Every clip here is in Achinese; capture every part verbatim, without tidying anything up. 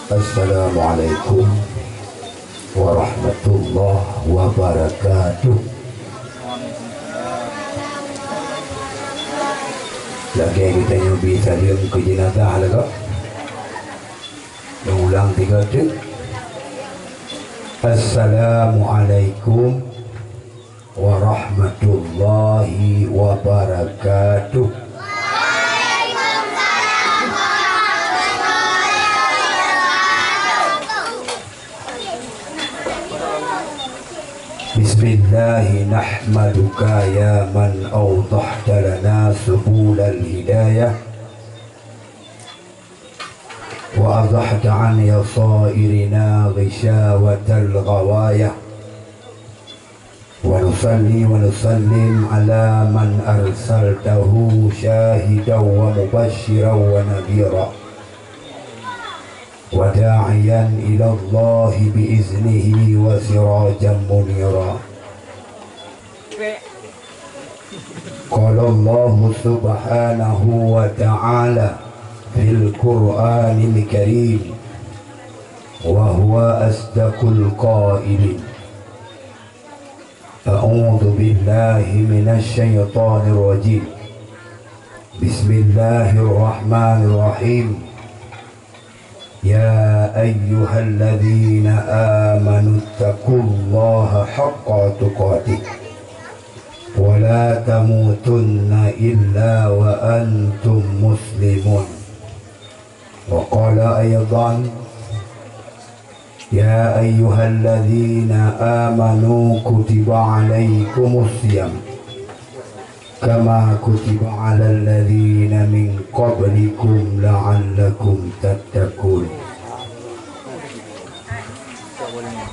Assalamualaikum warahmatullahi wabarakatuh. Lagèe geutanyoe bi saleuem keu jeunazah lagèe. Ulang tiga teuk. Assalamualaikum warahmatullahi wabarakatuh. Bismillah nahmaduka ya man awdahta lana subulal hidayah wa azahta an yasairina ghishawatal ghawayah. Wa nusalli wa nusallim ala man arsaltahu syahidan wa mubasysyiran wa nadhira wa da'iyan ilallahi bi iznihi wa sirajan munira. Qala Allahu subhanahu wa ta'ala fil Qur'anil Karim, wa huwa asdaqul qailin. A'udzu billahi minasy syaithanir rajim. Bismillahirrahmanirrahim. Ya ayyuhalladzina amanu taqullaha haqqa tuqatih wa la tamutunna illa wa antum muslimun. Wa qala aidan, ya ayyuhalladzina amanu kutiba alaikumus siyam kama kutiba alal ladzina min qablikum la'allakum tattaqun.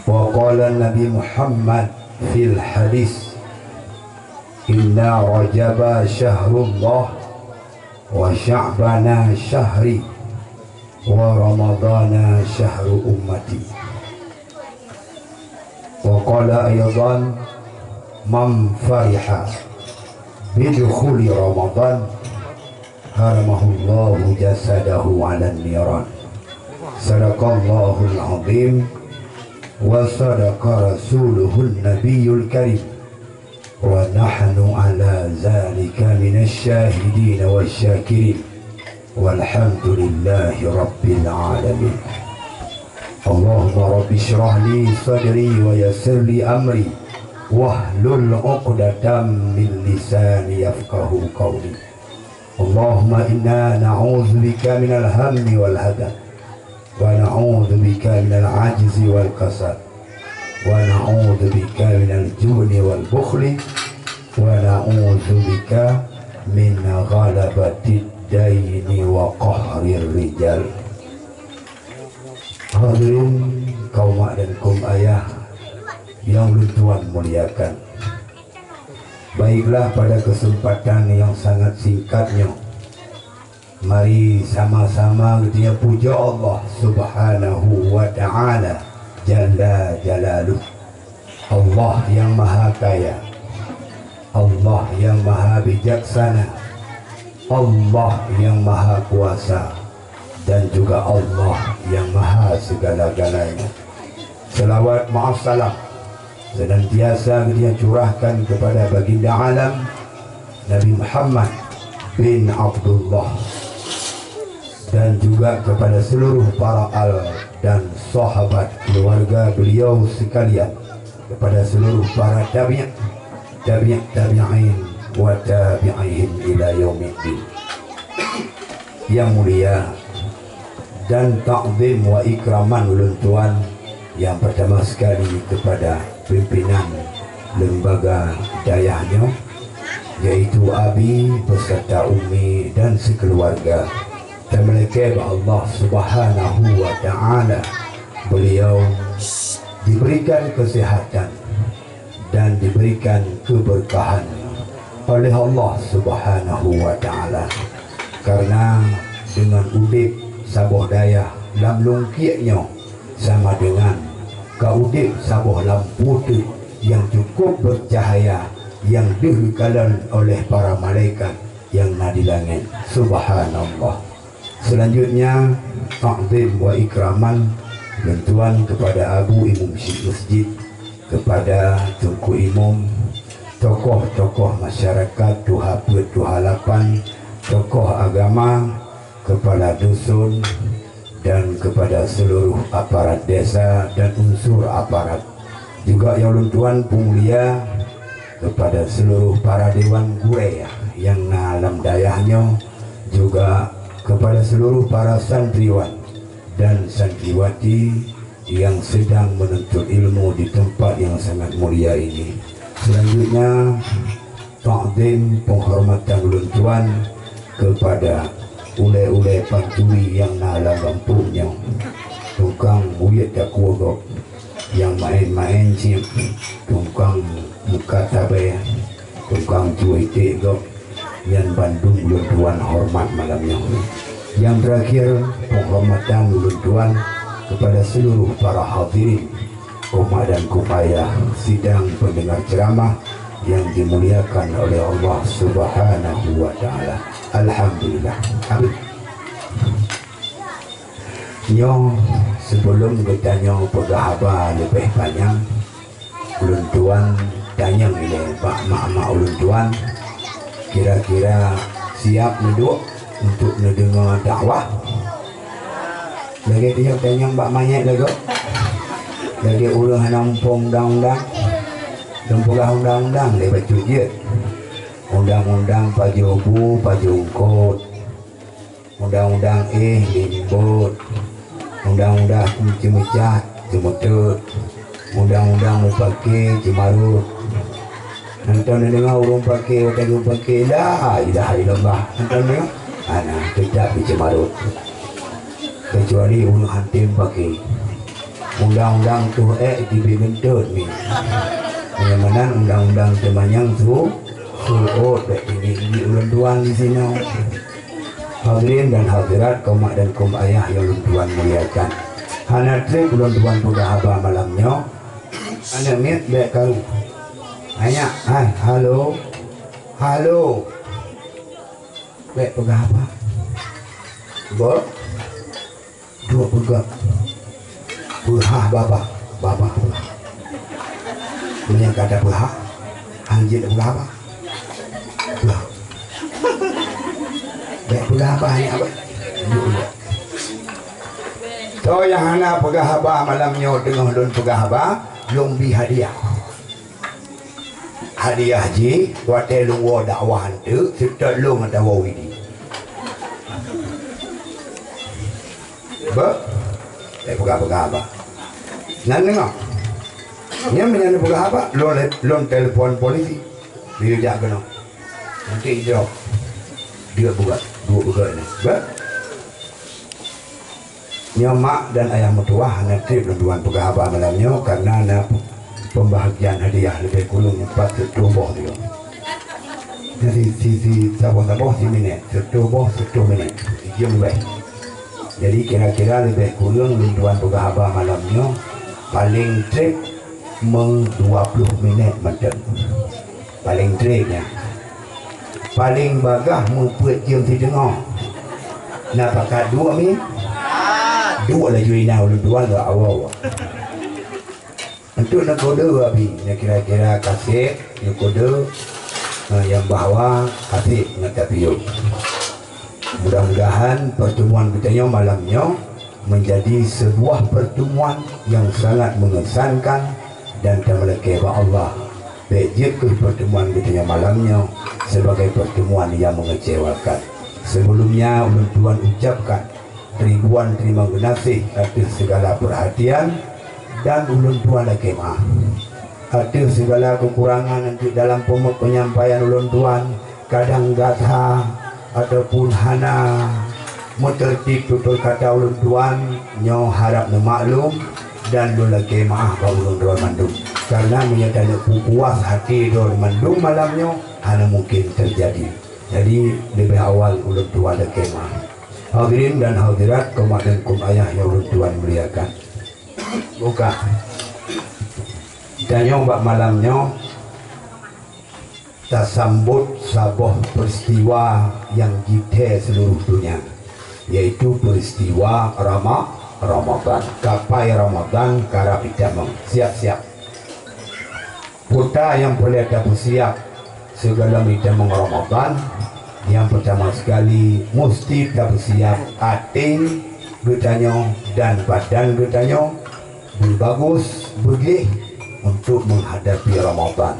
Wa qala Nabi Muhammad fil hadis, inna Rajaba syahrullah wa Sya'bana syahri wa Ramadhana syahru ummati. Wa qala aidan, man fariha bidukhuli Ramadhan haramahullahu jasadahu 'alan niran. Sadaqallahul azim wa sadaqa rasuluhun nabiyul karim. Wa nahnu ala zalika minasy syahidin wasy syakirin. Walhamdulillahi rabbil alamin. Allahumma rabbi syrah li sadri wa yassir li amri wahlul 'uqdatam min lisani yafqahu qawli. Allahumma inna na'udzubika minal hammi wal hazan. Wa na'udzubika minal ajzi wal kasal. Wa na'udzubika minal jubni wal bukhli. Wa na'udzubika min ghalabatid daini wa qahrir rijal. Hadirin kaum mak dan kaum ayah yang ulôn tuan muliakan. Baiklah, pada kesempatan yang sangat singkat nyoe, mari sama-sama geutanyoe puja Allah Subhanahu wa Ta'ala Jalla Jalaluh. Allah yang Maha Kaya, Allah yang Maha Bijaksana, Allah yang Maha Kuasa, dan juga Allah yang Maha Segala-galanya. Selawat ma'as salam senantiasa geutanyoe curahkan kepada Baginda Alam, Nabi Muhammad bin Abdullah, dan juga kepada seluruh para al dan sahabat keluarga beliau sekalian, kepada seluruh para tabi', tabi' tabi'in, wa tabi'ihim ila yaumiddin. Yang mulia dan takzim wa ikraman ulôn tuan yang pertama sekali kepada pimpinan lembaga dayah nyoe, yaitu abi beserta umi dan sekeluarga. Tameulakée bak Allah Subhanahu wa Ta'ala, beliau diberikan kesehatan dan diberikan keberkahan oleh Allah Subhanahu wa Ta'ala. Karena dengan udeb saboh dayah lam lungkiek nyoe sama dengan ka udeb saboh lampu teuk nyang cukup bercahaya nyang deuh kalon oleh para malaikat nyang na di langét. Subhanallah. Selanjutnya, takzim wa ikraman lôn tuan kepada Abu Imum Syik Masjid, kepada Teungku Imum, tokoh-tokoh masyarakat, tuha peuet, tuha lapan, tokoh agama, kepala dusun, dan kepada seluruh aparat desa dan unsur aparat. Juga nyang lôn tuan peumulia kepada seluruh para dewan gurée nyang na lam dayah nyoe, juga kepada seluruh para santriwan dan santriwati yang sedang menuntut ilmu di tempat yang sangat mulia ini. Selanjutnya, takzim penghormatan ulôn tuan kepada ulée-ulée pancuri nyang na lam gampông nyoe. Tukang muyeut takue gob, nyang maén-maén cit, tukang muka tabée, tukang cuwe iték gob, nyan bandum ulôn tuan hormat malam nyoe. Yang terakhir, penghormatan ulôn tuan kepada seluruh para hadirin, umat dan kumayah sidang pendengar ceramah yang dimuliakan oleh Allah Subhanahu wa Taala. Alhamdulillah. Amin. Nyoe, sebelum geutanyoe peugah haba leubeh panyang, ulôn tuan tanyong ilée bak mak-mak ulôn tuan, kira-kira siap neuduek untuk neudeungoe dakwah? Lagée tiep tanyong bak manyét lagoe. Lagée ureuëng hana muphom undang-undang. Lôn peugah undang-undang lé bacut jeuet. Undang-undang pajoh bu, pajoh eungkot. Undang-undang éh, limbot. Undang-undang ceumeucat, ceumeuteut. Undang-undang mupake, ceumarot. Nonton neudeungoe ureuëng pake, watée geupake, "La ilaha illallah." Nonton deungoe? Hana, teutab ceumarot. Kecuali ureuëng hantom pake. Undang-undang tuh ék tibé geuntot ni. Nyang meunan undang-undang teumanyong su, suot bék tinggi-tinggi ulôn tuan di sinoe. Hadirin dan hadirat, kaum mak dan kaum ayah yang ulôn tuan muliakan. Hana treb ulôn tuan peugah haba malam nyoe. Aneuk miet bék karu. Nanya, hai, halo. Halo. Bék peugah haba. Bo. Duek peugah. Peuhah babah. Babah peuhah. Meunyoe ka tapeugah, hanjeuet peugah haba. Peugah. Bék peugah haba, nyak abah. Duek, duek. Soe nyang hana peugah haba malam nyoe teungoh lôn peugah haba, lôn bi hadiah. Hadiah jih, watée lôn woe dakwah eunteuk, seutôt lôn atawa widi. Beuh, lé peugah-peugah haba. Nan deungoe. Nyan meunyan peugah haba, lôn, lôn telepon polisi. Biyeu jak keunoe. Nanti idrop. Duek buet, duek buet ni. Beuh. Nyoe mak dan ayah meutuwah hana treb lôn tuan peugah haba malam nyoe karena na pembahagian hadiah leubeh kureueng empat reutôh boh nyoe. Jadi, si, si, saboh-saboh si minét, reutôh boh, reutôh minét. Ijeuem leubeh. Jadi, kira-kira leubeh kureueng lôn tuan peugah haba malam nyoe, paleng treb meu dua ploh minét mantong. Paleng treb nyan. Paleng bagaih meu peuet jeuem sideungoe. Na pakat duek mi? Duek laju inan ulôn tuan lom awai. Untuk neukode abi, nyang kira-kira kaseb, neukode, eh, nyang bahwa kaseb ngon tapiôh. Mudah-mudahan pertemuan geutanyoe malam nyoe menjadi sebuah pertemuan yang sangat mengesankan dan tameulakée bak Allah. Bék jeuet keuh pertemuan geutanyoe malam nyoe sebagai pertemuan yang mengecewakan. Sebelumnya, ulôn tuan ucapkan ribuan terima geunaséh ateueh segala perhatian dan ulôn tuan lakée meuáh ateueh segala kekurangan nanti dalam pem-, penyampaian ulôn tuan. Kadang gata ataupun hana meuteurtib tutur kata ulôn tuan, nyoe harab neumaklum dan lôn lakée meuáh bak ulôn droe mandum. Karena meunyoe taneuk pupuas até droe mandum malam nyoe, hana mungken teujadi. Jadi, leubeh awai ulôn tuan lakée meuáh. Hadirin dan hadirat, kaum mak dan kaum ayah nyang ulôn tuan muliakan. Buka. Tanyoe bak malam nyoe, tasambot saboh peristiwa nyang jithée seuluruh donya. yaitu peristiwa Rama-, Ramadan. Kapai Ramadan karab itamong. Siap-siap. Peue nyang peureulée tapeusiap sigohlom itamong Ramadan? Nyang peutama sekali, musti tapeusiap até geutanyoe dan badan geutanyoe beubagus, beugléh untuk menghadapi Ramadan.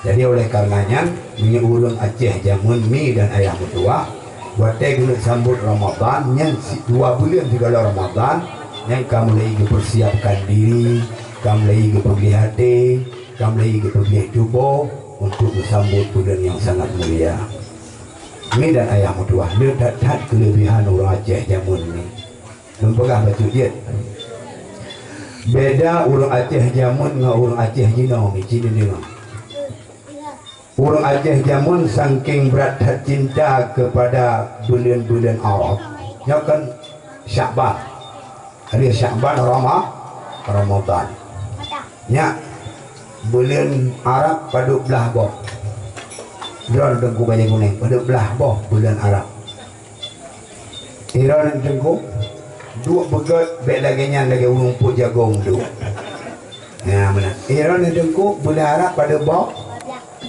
Jadi, oleh karena nyan, meunyoe ureuëng Aceh jameun mi dan ayah meutuwah, watée geuneuk sambot Ramadan, nyan si-, dua buleuen sigohlom Ramadan, nyan ka mulai geupersiapkan diri, ka mulai geupeugléh até, ka mulai geupeugléh tuboh untuk geusambot buleuen nyang sangat mulia. Mi dan ayah meutuwah, le that-that keuleubehan ureuëng Aceh jameun mi. Lôn peugah bacut jeuet. Beda ureuëng Aceh jameun ngon ureuëng Aceh jinoe, mi, ci neudeungoe. Ureuëng Aceh jameun saking brat that cinta kepada buleuen-buleuen Arab. Nyoe kan Syakban. Hari Syakban, Rama-, Ramadan. Nyak, buleuen Arab padub blaih boh. Droeneuh Teungku Bajée Guneng, padub blaih boh buleuen Arab. Droeneuh Teungku, duek beugét bék lagée nyan lagée ureuëng peuet jagong duek. Nah, meunan. Droeneuh Teungku, buleuen Arab padub boh?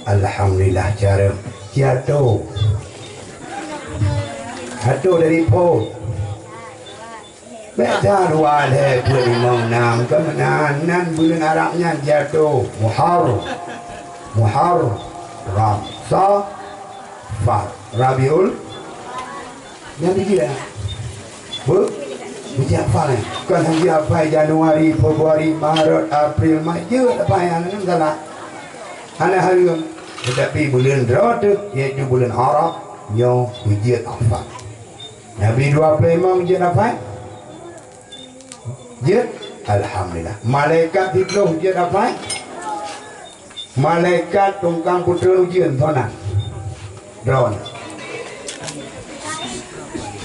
Alhamdulillah, cara. Siato. Satu dari phon. Bék dua lhée peuet limong nam, keu meunan, nan buleuen Arab nyan jatuh. Muhar-, Muharram, Safar, Rabiul. Nyan biji dah. Bu? Biji hafai. Bukan hanya hafai Januari, Februari, Maret, April, Mei. Jeuet hafai, hana salah. Hana hareuem. Tetapi buleuen droe teuh, yaitu buleuen Arab, nyoe beujeuet hafai. Nabi dua ploh limong jeuet hafai? Jeuet? Alhamdulillah. Malaikat siplôh jeuet hafai? Malaikat tungkang peutreun ujeuen, soe nan? Droeneuh.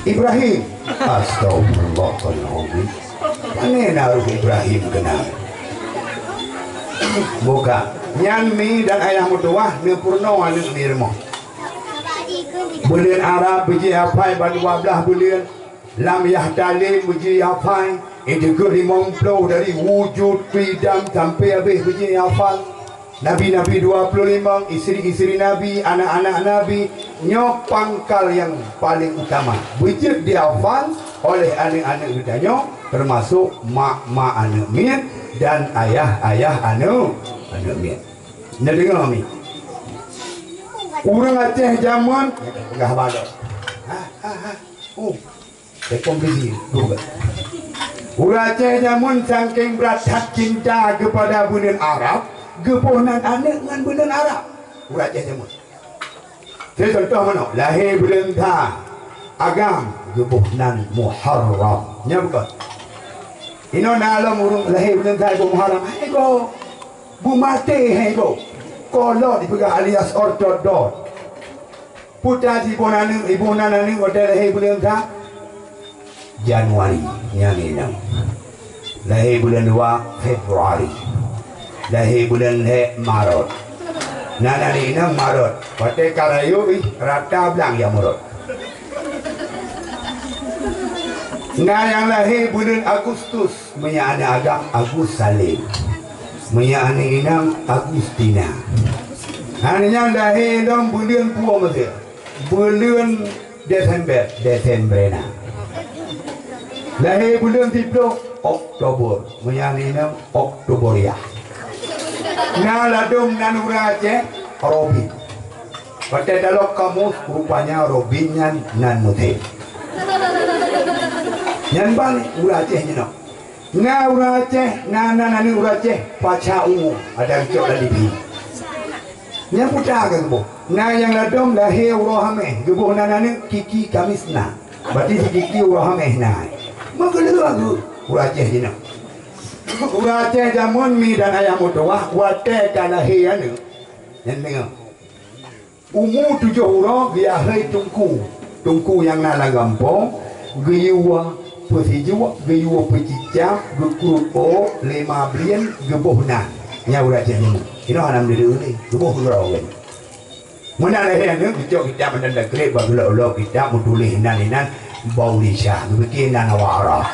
Ibrahim. Astagfirullahalazim. Pane na roh Ibrahim keunan? Bukan. Nyan mi dan ayah meutuwah neupeurunoe aneuk mi rumoh. Buleuen Arab beujeuet hafai ban dua blaih buleuen. Lam Yahtalil beujeuet hafai, i dikeue limong ploh dari wujud, qidam sampai habéh beujeuet hafai. Nabi-nabi dua ploh limong, istri-istri Nabi, anak-anak Nabi, nyoe pangkal nyang paleng utama. Beujeuet dihafai oleh aneuk-aneuk geutanyoe, teumasok mak-mak aneuk miet dan ayah-ayah aneuk, aneuk miet. Neudeungoe mi. Ureuëng Aceh jameun, peugah balok. Ha, ha, ha. Oh. Telepon bisi, dua. Ureuëng Aceh jameun saking brat that cinta keupada buleuen Arab, geuboh nan aneuk ngon buleuen Arab. Ureuëng Aceh jameun. Saya contoh manoe, lahé buleuen that Agam, geuboh nan Muharram. Nya bukan? Inoe na lom ureuëng lahé buleuen that geuboh Muharram. Hai go. Beumaté hai go. Kolot dipeugah alias ortodot. Putra jiboh nan, iboh nan aneuk watée lahé buleuen that Januari, nyan inong. Lahé buleuen dua Februari. Lahé buleuen lhée Maret. Nan aneuk inong Maret. Watée ka rayeuk ih rata blang ya Maret. Na nyang lahé buleuen Agustus. Meunyo aneuk Agam Agus Salim. Meunyo aneuk inong Agustina. Aneuk nyan lahé lom buleuen puo meusé. Buleuen Desember, Desembrena. Lahé buleuen siplôh, Oktober. Meunyo aneuk inong Oktoberiah. Na ladôm nan ureuëng Aceh, Robin. Watée taloe kamus, rupanya Robin nyan nan meusé. Nyan ban ureuëng Aceh nyoe. Na ureuëng Aceh, na, na, na aneuk ureuëng Aceh, Paca Ungu, ada cok dan dibi. Nyang putra ka geuboh. Na nyang ladôm lahé uroe Hamèh, geuboh nan aneuk Kiki Kamisna. Berarti si Kiki uroe Hamèh na. Meugeuleueh geuh ureuëng Aceh jinoe. Ureuëng Aceh jameun mi dan ayah meutuwah, watée ka lahé aneuk. Nyan deungoe. Umu tujoh uroe geuyahé teungku. Teungku nyang na lam gampông, geuyue peusijuek, geuyue peucicab, geukruet ôk, lima blien, geuboh nan. Nyan ureuëng Aceh nyoe. Inoe hana meudeudeue lé, geuboh uroe nyan. Meunan lagée nyan, geucok kitab mantong dakriet, bak geulok-lok kitab, meutuléh inan-inan. Bau li syah, geupike nan awak Arab.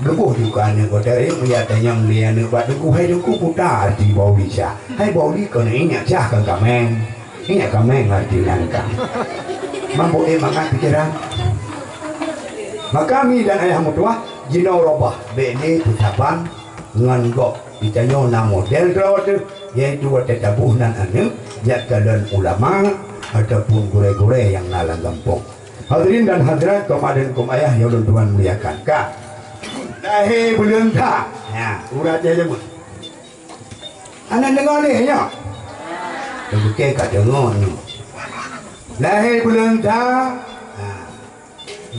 Geuboh juga aneuk gata, eh, meujak tanyong lé aneuk bak teungku, "Hai teungku, peue arti bau li syah?" "Hai bau li kon inyak syah kon kaméng. Inyak kaméng arti nan ka." Mampu, eh, mangat pikeran. Maka mi dan ayah meutuwah, jinoe robah, bék lé peusaban ngon gob. Geutanyoe na model droe teuh, yaitu watée taboh nan aneuk, jak kalon ulama ataupun gurée-gurée nyang na lam gampông. Hadirin dan hadirat, kaum adan kaum ayah nyang ulôn tuan muliakan. Ka. Lahé buleuen that. Nya, urat jih jameun. Hana deungoe lé nyoe. Teupeukée ka deungoe nyoe. Lahé buleuen that. Ha.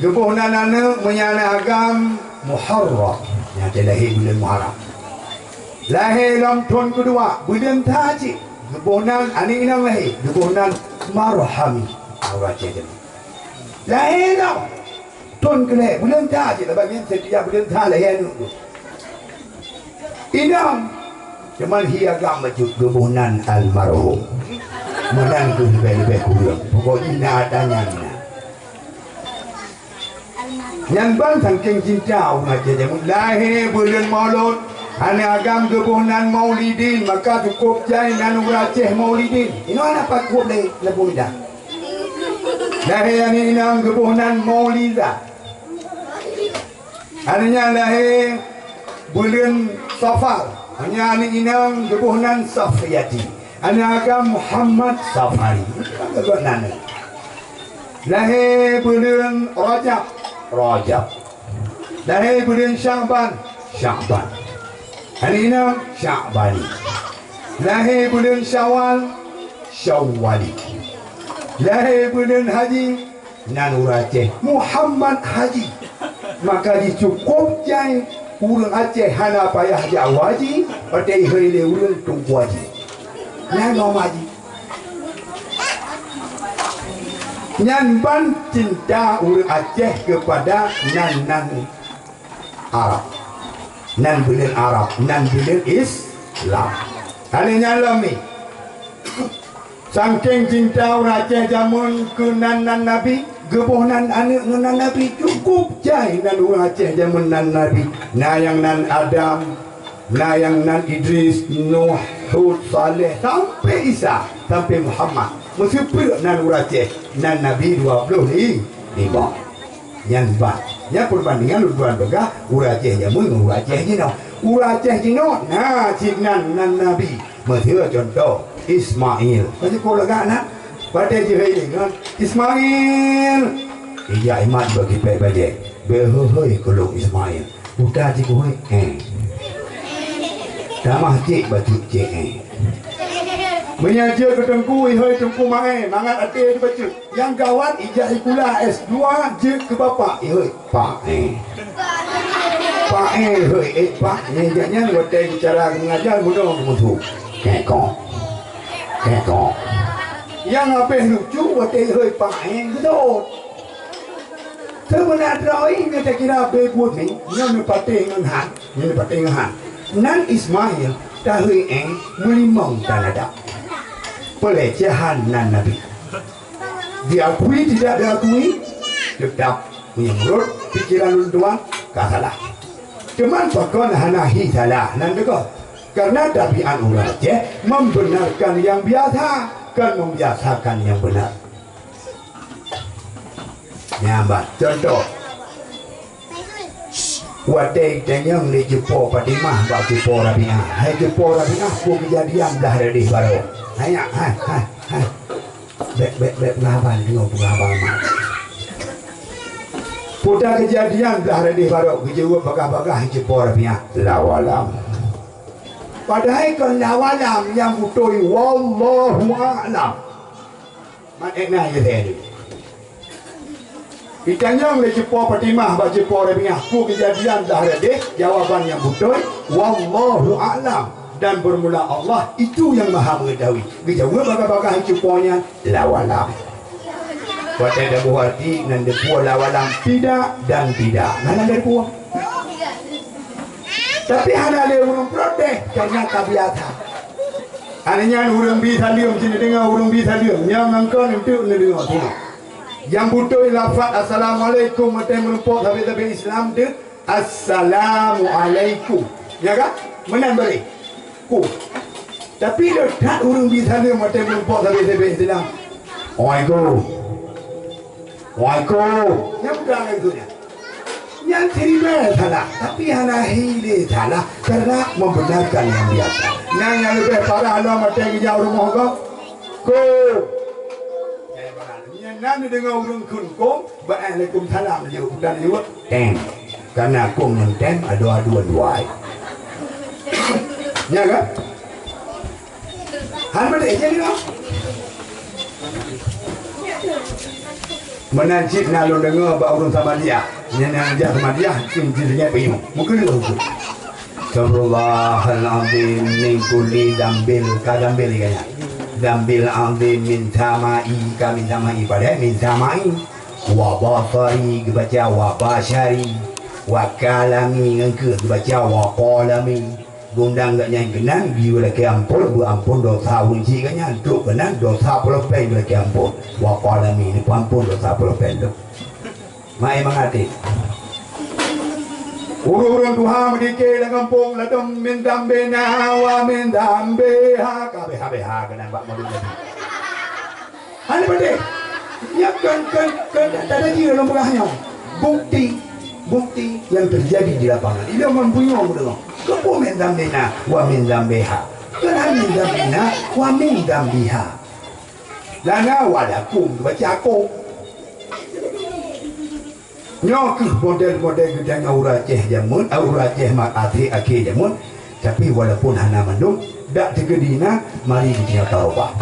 Geuboh nan aneuk meunyo na agam Muharram. Nyan teuh lahé buleuen Muharram. Lahé lom thon keudua, buleuen that cit. Geuboh nan aneuk inong lahé. Geuboh nan Marhami. Urat jih jameun. Lahé lom. Thon keulhèe, buleuen that cit, leubeh nyan setiap buleuen that lahé aneuk tu. Inong, cuman hi agam bacut geuboh nan almarhum. Meunan keuh leubeh-leubeh kureueng. Pokok jih na ata nyan na. Nyan ban saking cinta ureueng Aceh jameun lahé buleuen Maulud. Aneuk agam geuboh nan Maulidin, maka cukôp jai nan ureueng Aceh Maulidin. Inoe na pat kuôb lé lam bumoe dah. Lahé aneuk inong geuboh nan Mauliza. Aneuk nyan lahé buleuen Safar. Aneuk nyan aneuk inong geuboh nan Safriyati. Aneuk agam Muhammad Safari. Geuboh nan. Lahé buleuen Rajab. Rajab. Lahé buleuen Sya'ban. Sya'ban. Aneuk inong Sya'bani. Lahé buleuen Syawal. Syawali. Lahé buleuen Haji. Nan ureueng Aceh, Muhammad Haji. Maka jicukôp jai ureueng Aceh hana payah jak haji, watée ihôi lé ureueng Teungku Haji. Nyan nom Haji. Nyan ban cinta ureueng Aceh keupada nan-nan Arab. Nan buleuen Arab, nan buleuen Islam. Hana nyan lom mi. Saking cinta ureueng Aceh jameun keu nan-nan Nabi, geuboh nan aneuk ngon nan Nabi. Cukôp jai nan ureueng Aceh jameun nan Nabi. Na nyang nan Adam, na nyang nan Idris, Nuh, Hud, Saleh, sampai Isa, sampai Muhammad. Meuseupeue nan ureueng Aceh nan Nabi dua ploh lima. Nyan ban. Nyan peubandingan lôn tuan peugah, ureueng Aceh jameun ngon ureueng Aceh jinoe. Ureueng Aceh jinoe na cit nan, nan Nabi. Meuseu contoh, Ismail. Meuseu lagak na. Watée jihôi lé ngon Ismail. Ija imat bagi pek bajée. Beuhôi-hôi kulong Ismail. Uta jihôi, eh. Tamah cit bacut cit, eh. Meunyo jeuet keu teungku, ihôi teungku maé, mangat até teubacut. Nyang gawat ijak sikula S dua jeuet keu bapak, ihôi pak, eh. Pak, eh, hôi, eh, pak, eh, jak nyan watée cara mengajar bunoe musuh. Kekok. Kekok. Nyang habéh lucu watée ihôi pak, eh, geudot. Seubeuna droe nyoe takira beubuet ni, nyoe neupatéh ngon han, nyoe neupatéh ngon han. Nan Ismail tahôi eh meulimong tan adak. Pelecehan nan Nabi. Diakui tidak diakui, tetap meunurot pikiran ulôn tuan ka salah. Cuman pakon hana hi salah nan teuka. Karena tabiat ureueng Aceh membenarkan yang biasa, kan membiasakan yang benar. Nyan ban contoh. Watée itanyong lé cupo Fatimah bak cupo Rabiah, "Hai cupo Rabiah, peue keujadian blah leudeh baroe?" Hai, hai, hai, hai. Bék, bék, bék peugah haba, deungoe peugah haba mak. Peue keujadian blah leudeh baroe? Geujaweueb bagah-bagah cupo Rabiah, "Allahu alam." Padahai kon Allahu alam nyang beutôi, "Wallahu a'lam." Makna jih lé. Itanyong lé cupo Fatimah bak cupo Rabiah, peue keujadian blah leudeh? Jawaban nyang beutôi, "Wallahu a'lam." Dan bermula Allah, itu yang Maha Mengetahui. Geujaweueb bagah-bagah cupo nyan, "Allahu alam." Watée taboh arti nan teupeue "Allahu alam" tidak dan tidak. Hana teupeue. Tapi hana lé ureueng protes, karena ka biasa. Aneuk nyan ureueng bi saleuem, sinoe deungoe ureueng bi saleuem, nyang ngon kon enteuk neudeungoe sinoe. Nyang beutôi lafaz assalamualaikum watée meurumpok sabe-sabe Islam teuh assalamualaikum. Ya kan? Meunan bari. Ku. Tapi le that ureuëng bi saleuem watée meurumpok sabe-sabe Islam. Waalaikum. Waalaikum. Nyang mudah lagée nyan. Nyan siribée salah, tapi hana hilé salah karena membenarkan yang biasa. Nah, nyang leubeh parah lom watée geujak u rumoh gob. Ko. Nyan na neudeungoe ureuëng kheun kong, bak waalaikumsalam jaweueb, dan jaweueb tem. Karena kong ngon tem ado dua-dua. Nya kan? Han beudeh jadi lah. Meunan cit na lôn deungoe bak ureuëng Samadiyah. Nyan nyang jak Samadiyah, cit jih nyan pinyueng. Mungkin lôn tu. Astagfirullahalazim min kulli dzambil, ka dzambil ikan nyan. Dzambil azim min samai, ka min samai, padahai min samai. Wa basari, geubaca wa basyari. Wa kalami, ngon keu geubaca wa qalami. Geuundang gobnyan keunan geuyue lakée amphon, beuamphon desya ureuëng chik gobnyan, trok keunan desya ploh péng geulakée amphon. Wa qalami, neupeuamphon desya ploh péng tu. Mai mangat. Ureuëng-ureuëng tuha meudike lam gampông ladom min dzambina wa min dzambiha, ka B H B H keunan bak malu Nabi. Hana beudeh. Nyan kon, kon, kon tataji lôn peugah nyoe. Bukti, bukti nyang teujadi di lapangan. Ilôn ngon bunoe meudeungoe. Keupeue min dzambina wa min dzambiha? Kon hana min dzambina wa min dzambiha. Lana wa lakum, baca aku. Nyoe kheueh model-model geutanyoe ureuëng Aceh jameun, eh, ureuëng Aceh ma-, akhé-akhé jameun, tapi walaupun hana mandum, dak teukeudi na, mari geutanyoe tarubah.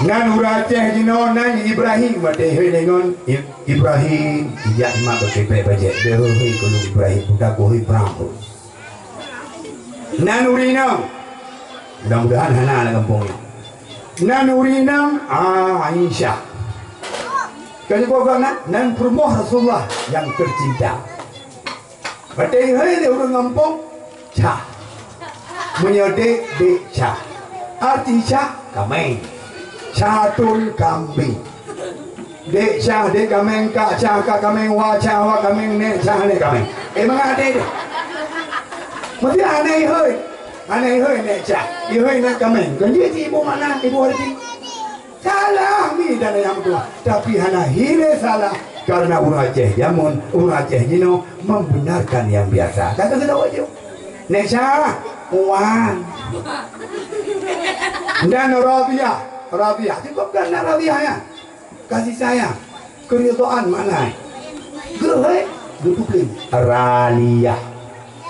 Nan ureuëng Aceh jinoe nan Ibrahim, watée hôi deungon I-, Ibrahim, ijak imat bak kepek bajée, deuh hôi keuneuk Ibrahim, puta kuhôi Ibrahim. Nan ureuëng inong. Mudah-mudahan hana lam gampông nyoe. Nan ureuëng inong, ah, Aisyah. Kali boh gobnyan, nan peurumoh Rasulullah nyang teucinta. Watée hai lé ureuëng gampông, Cah. Meunyoe dek, dek Cah. Arti Cah, kaméng. Cahatul kambing. Dek Cah, dek kaméng, kak Cah, kak kaméng, wa Cah, wa kaméng, nek Cah, nek kaméng. Eh, mangat dek tu. Mesti aneh hôi. Aneh hôi nek Cah. Ihôi nek kaméng. Kan dia ibu mana? Ibu arti. Salah mi dan yang tua. Tapi hana hilé salah. Karena ureuëng Aceh jameun, ureuëng Aceh jinoe membenarkan yang biasa. Kata kita wajib. Nek Cah, wan. Dan Rabiah. Rabiah. Cukup kan nak Rabiah ya? Kasih sayang, keridhaan makna. Geuhai, geupeupleng. Raliah.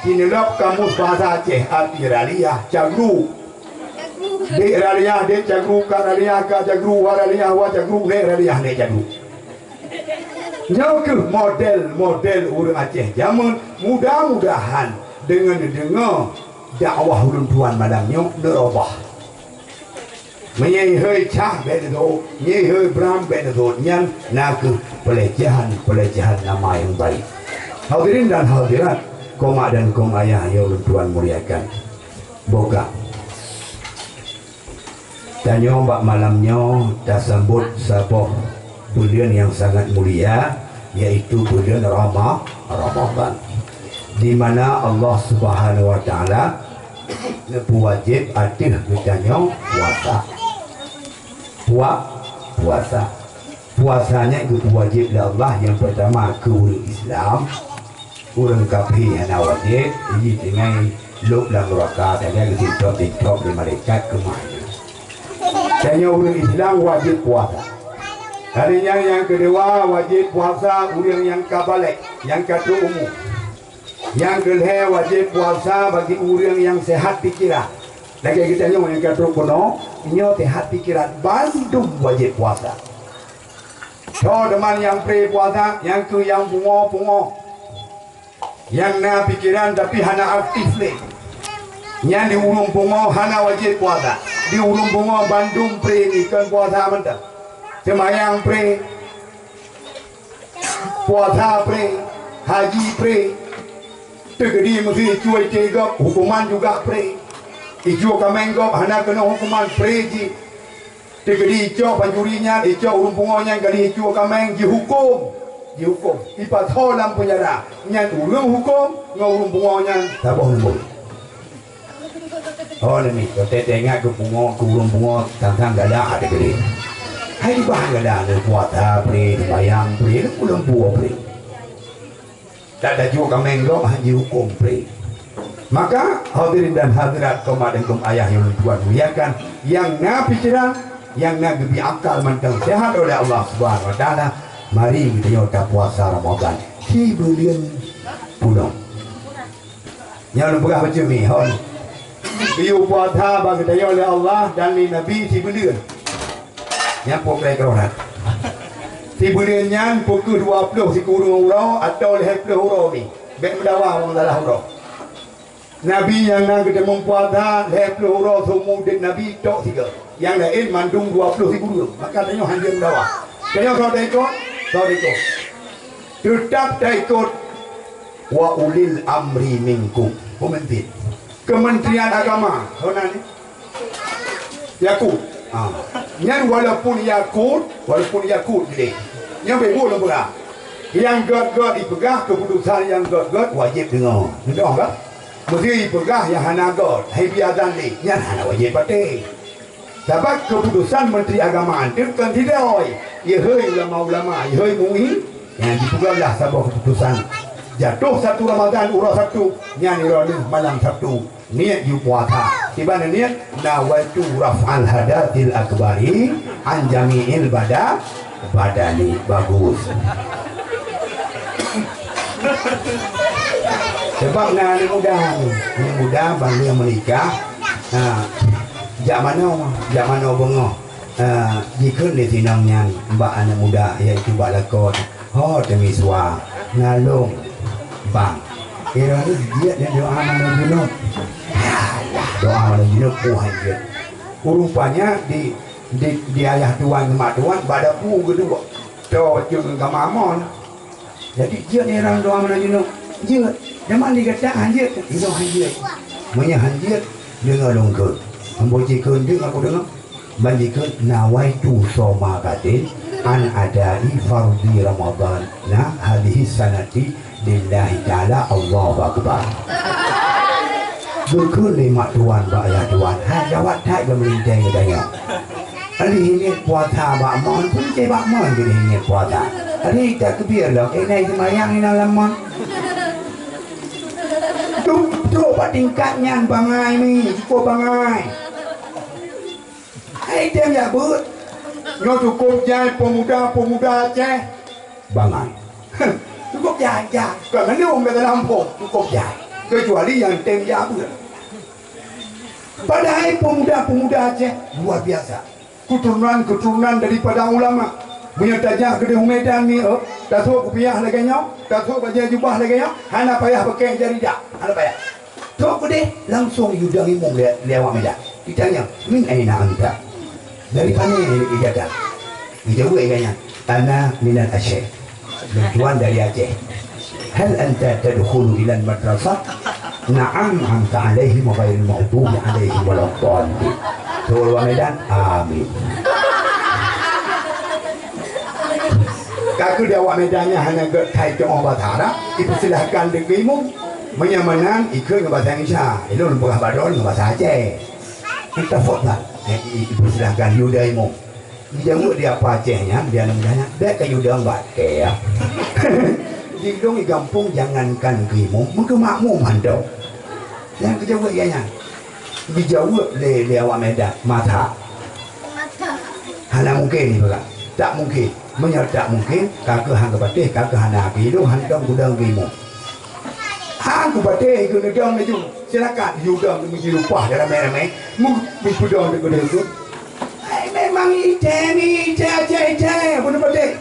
Kini lop kamus bahasa Aceh arti raliah, cagru. Dek raliah, dek cagru, ka raliah, ka cagru, wa raliah, wa cagru, nek raliah, nek cagru. Nyoe kheueh model-model ureuëng Aceh jameun. Mudah-mudahan deungon deungoe dakwah ulôn tuan malam nyoe neurobah. Meunyoe ihôi Cah bék neuseuôt, nyoe ihôi Bram bék neuseuôt, nyan na kheueh pelecehan-pelecehan nama nyang baik. Hadirin dan hadirat, koma dan koma ayah nyang ulôn tuan muliakan. Boka. Tanyoe bak malam nyoe tasambot saboh buleuen nyang sangat mulia, yaitu buleuen Rama-, Ramadhan, di mana Allah Subhanahu wa Taala neupeuwajéb ateueh geutanyoe puasa. Pua-, puasa. Puasa nyan geupeuwajéb lé Allah nyang peurtama keu ureuëng Islam, ureuëng kafé hana wajéb, jih tinggai lôb lam nuraka, tinggai geusintrop-sintrop lé malaikat keumah. Tanyoe ureuëng Islam wajéb puasa. Kali nyan nyang keudua wajéb puasa ureuëng nyang ka balek, nyang ka trok umu. Nyang keulhée wajéb puasa bagi ureuëng nyang seuhat pikeran. Lagée geutanyoe nyang ka trok bunoe, nyoe seuhat pikeran, bandum wajéb puasa. Soe teuma nyang pré puasa, nyang keu nyang pungo-pungo. Nyang na pikeran tapi hana aktif lé. Nyan di ureuëng pungo hana wajéb puasa. Di ureuëng pungo bandum pré ni kon puasa mantong. Seumayang pré, puasa pré, haji pré. Teukeudi meuseuti icue gob, huköman juga pré. Icue kaméng gob hana keunoe huköman, pré jih. Teukeudi icok pancuri nyan, icok ureuëng pungo nyan ka lheueh icue kaméng, jihuköm. Jihuköm. Ipasoe lam peunjara. Nyan ureuëng huköm ngon ureuëng pungo nyan saboh lumbôi. Oh, neumi, watée teuingat keu pungo, keu ureuëng pungo, sang-sang galak teukeudi. Hai dibahang galak, neupuasa pré, neubayang pré, neupeuleumpue pré. Tak tajok kaméng gob han jihuköm pré. Maka, hadirin dan hadirat, kaum mak dan kaum ayah nyang tuan muliakan, nyang na pikiran, nyang na geubri akal mantong seuhat oleh Allah Subhanahu Wa Taala, mari geutanyoe tapuasa Ramadan sibuleuen punoh. Nyoe lôn peugah bacut mi, hon. Geuyue puasa bak geutanyoe lé Allah dan lé Nabi sibuleuen. Nyan pok lhée keuroh that. Sibuleuen nyan pukeuh dua ploh sikureueng uroe atawa lhée ploh uroe mi. Bék meudawa meunyoe salah uroe. Nabi nyang na geuteumeung puasa lhée ploh uroe seumeu udeb Nabi tok sigoe. Nyang laén mandum dua ploh sikureueng. Maka tanyoe hanjeuet meudawa. Tanyoe soe taikot? Soe taikot? Teutab taikot wa ulil amri minkum. Peumimpin. Kementerian Agama. Hona ni? Yakut. Ha. Nyan walaupun yakut, walaupun yakut jih. Nyan beu lôn peugah. Nyang gét-gét ipeugah, keuputusan nyang gét-gét wajéb deungoe. Neudeungoe ka? Meuseu ipeugah nyang hana gét, hai biazan lé, nyan hana wajéb patéh. Sabab keuputusan Menteri Agama anteuk kon sidroe, yeuhôi ulama-ulama, yeuhôi MUI, nyang jipeugah lah saboh keuputusan. Jatoh satu Ramadan uroe Sabtu, nyan uroe lheueh malam Sabtu. Niet yue puasa. Kiban niet, nawaitu raf'al hadasil akbari an jami'il bada-, badani. Bagus. Sebab na aneuk muda ni, aneuk muda ban lheueh meunikah, ha, jak manoe, jak manoe beungoh, ha, jikheun lé sinong nyan bak aneuk muda, yaitu bak lakoe, ho teumisuwa, nalong, bang. Kira ni jeuet nyan doa manoe junub. Doa manoe junub, puih jeuet. Rupanya di, di, di ayah tuan, mak tuan, bak dapu geuduek. Toh jeuet ngon kama amon. Jadi, jeuet nyan doa meunan jinoe. Jeuet. Jameun di gata hanjeuet, jinoe hanjeuet. Meunyoe hanjeuet, deungoe lôn kheun. Ambo jikheun deungoe, aku deungoe. Ban jikheun, nawaitu soma gadin an adai fardhi Ramadhan na hadhihi sanati lillahi ta'ala, Allahu Akbar. Geukheun lé mak tuan bak ayah tuan, hai gawat that geumeulinteng geutanyoe. Lheueh niet puasa bak mon, peuncé bak mon geulheueh niet puasa. Lheueh takbir lom, eh, na seumayang inan lam mon. Trok, trok bak tingkat nyan bangai mi, cukôp bangai. Hai tem jak beuet. Nyoe cukôp jai pemuda-pemuda Aceh. Bangai. Cukôp jai, jai. Kon mandum bak lampôh, cukôp jai. Keucuali nyang tem jak beuet. Padahai pemuda-pemuda Aceh luar biasa. Keturunan-keturunan daripada ulama. Meunyoe tajak keudeh u Medan ni, oh, tasôk kupiah lagèe nyoe, tasôk bajèe jubah lagèe nyoe, hana payah pakai jaridah, hana payah. Trok keudeh, langsung yue dong imum lé, lé awak Medan. Itanya, "Min aina anta?" Dari pane ie datang? Geujaweueb lagèe nyan, "Ana minal Aceh." Lôn tuan dari Aceh. "Hal anta tadkhulu ilal madrasah?" "Na'am, anta alaihim ghairil maghdubi alaihim waladdallin." Tuan awak Medan, amin. Ka keuh di awak Medan nyan hana gét that teu'oh basa Arab, ipeusilahkan deungon imum. Meunyoe meunan, ikheun ngon basa Indonesia. Ilôn peugah bak droeneuh ngon basa Aceh. Tafadhal. Eh, i-, ipeusilahkan yue dong imum. Geujaweueb di apa Aceh nyan, di aneuk muda nyan, "Bèk kayue dong bak kèe, ya." Di lôn di gampông jangankan keu imum, meukeu makmum hantom. Nyang geujaweueb lagèe nyan. Geujaweueb lé, lé awak Medan, "Masa." Hana mungken ipeugah. Tak mungken. Meunyoe tak mungken, ka keuh han geupatéh, ka keuh hana keu ilôn, hantom kudong keu imum. Han kupatéh keu neudong laju. Silakan, yue dong meuji rupah dalam ramé-ramé. Mu-, mupeudong deungon lagèe nyan. Hai, memang ité ni, ité Aceh, ité. Beuna patéh.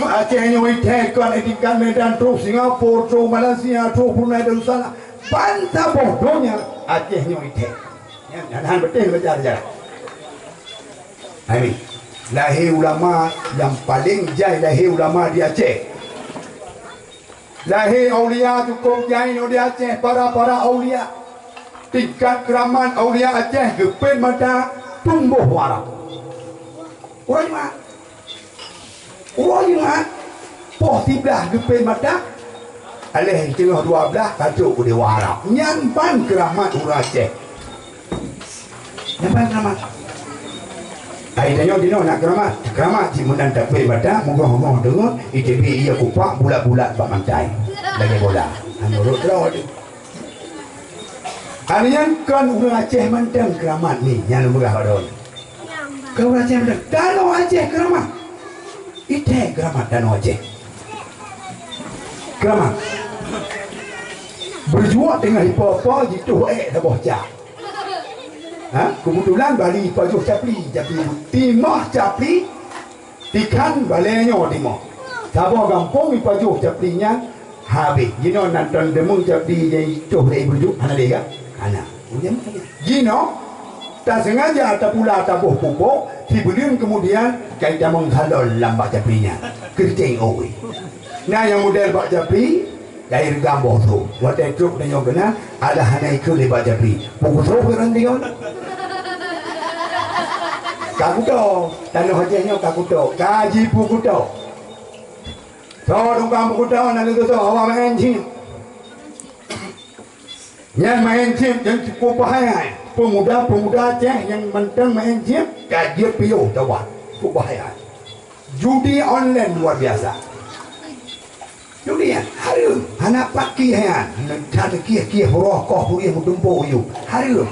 Aceh nyoe ité kon di tingkat Medan, troh Singapura, troh Malaysia, troh Brunei Darussalam. Ban saboh donya Aceh nyoe ité. Nyan, nyan han beutôi belajar sejarah. Hai mi, lahé ulama nyang paleng jai lahé ulama di Aceh. Lahé aulia cukôp jai nyoe di Aceh, para-para aulia. Tingkat keuramat aulia Aceh geupet mata tumboh u Arab. Uroe Jumat. Uroe Jumat, poh siblaih geupéh mata, aléh teungoh dua blaih ka trok u Dewa Arab. Nyan ban keuramat ureuëng Aceh. Nyan ban keuramat. Ai tanyoe jinoe na keuramat. Keuramat cit meunan tapéh mata, meugoh-goh deungon, iteubiet ie kupak bulat-bulat bak mantai. Lagée bola. Nyan ureuëng droe teuh. Hai nyan kon ureuëng Aceh mantong keuramat nyan, nyang lôn peugah bak droeneuh. Kon ureuëng Aceh mantong. Tanoh Aceh keuramat. Iték keuramat tanoh Aceh. Keuramat. Beureujuek teungoh ipo-po jituh ék saboh cak. Ha? Keubeutulan Bali ipajoh capli, capli timoh capli, tikhan balée nyoe timoh. Saboh gampông ipajoh capli nyan habéh. Jinoe nan ton deungoe capli nyang jituh lé ibeureujuek hana lé ka? Hana. Jinoe tasengaja tapula taboh pupuk, sibuleuen keumudian ka itamong salon lam bak capli nyan. Keucéng oi. Na nyang model bak capli, Dai reugam boh tho, watée trok tanyoe keunan, alah hana ikheun lé bak Japri. Peukutôh keu rang deungon. Ka kutôh, tanoh Aceh nyoe ka kutôh, ka jipukutôh. Tho tukang peukutôh na leugeutôh awak maén cit. Nyang maén cit nyang cukup bahaya. Peumuda-peumuda Aceh nyang mantong maén cit, ka jeuet piôh tawa. Cukup bahaya. Judi online luar biasa. Judi nyan hareuem, hana pat kieh nyan. Neuchat kieh-kieh, roh koh purieh meutumpôk yue. Hareuem.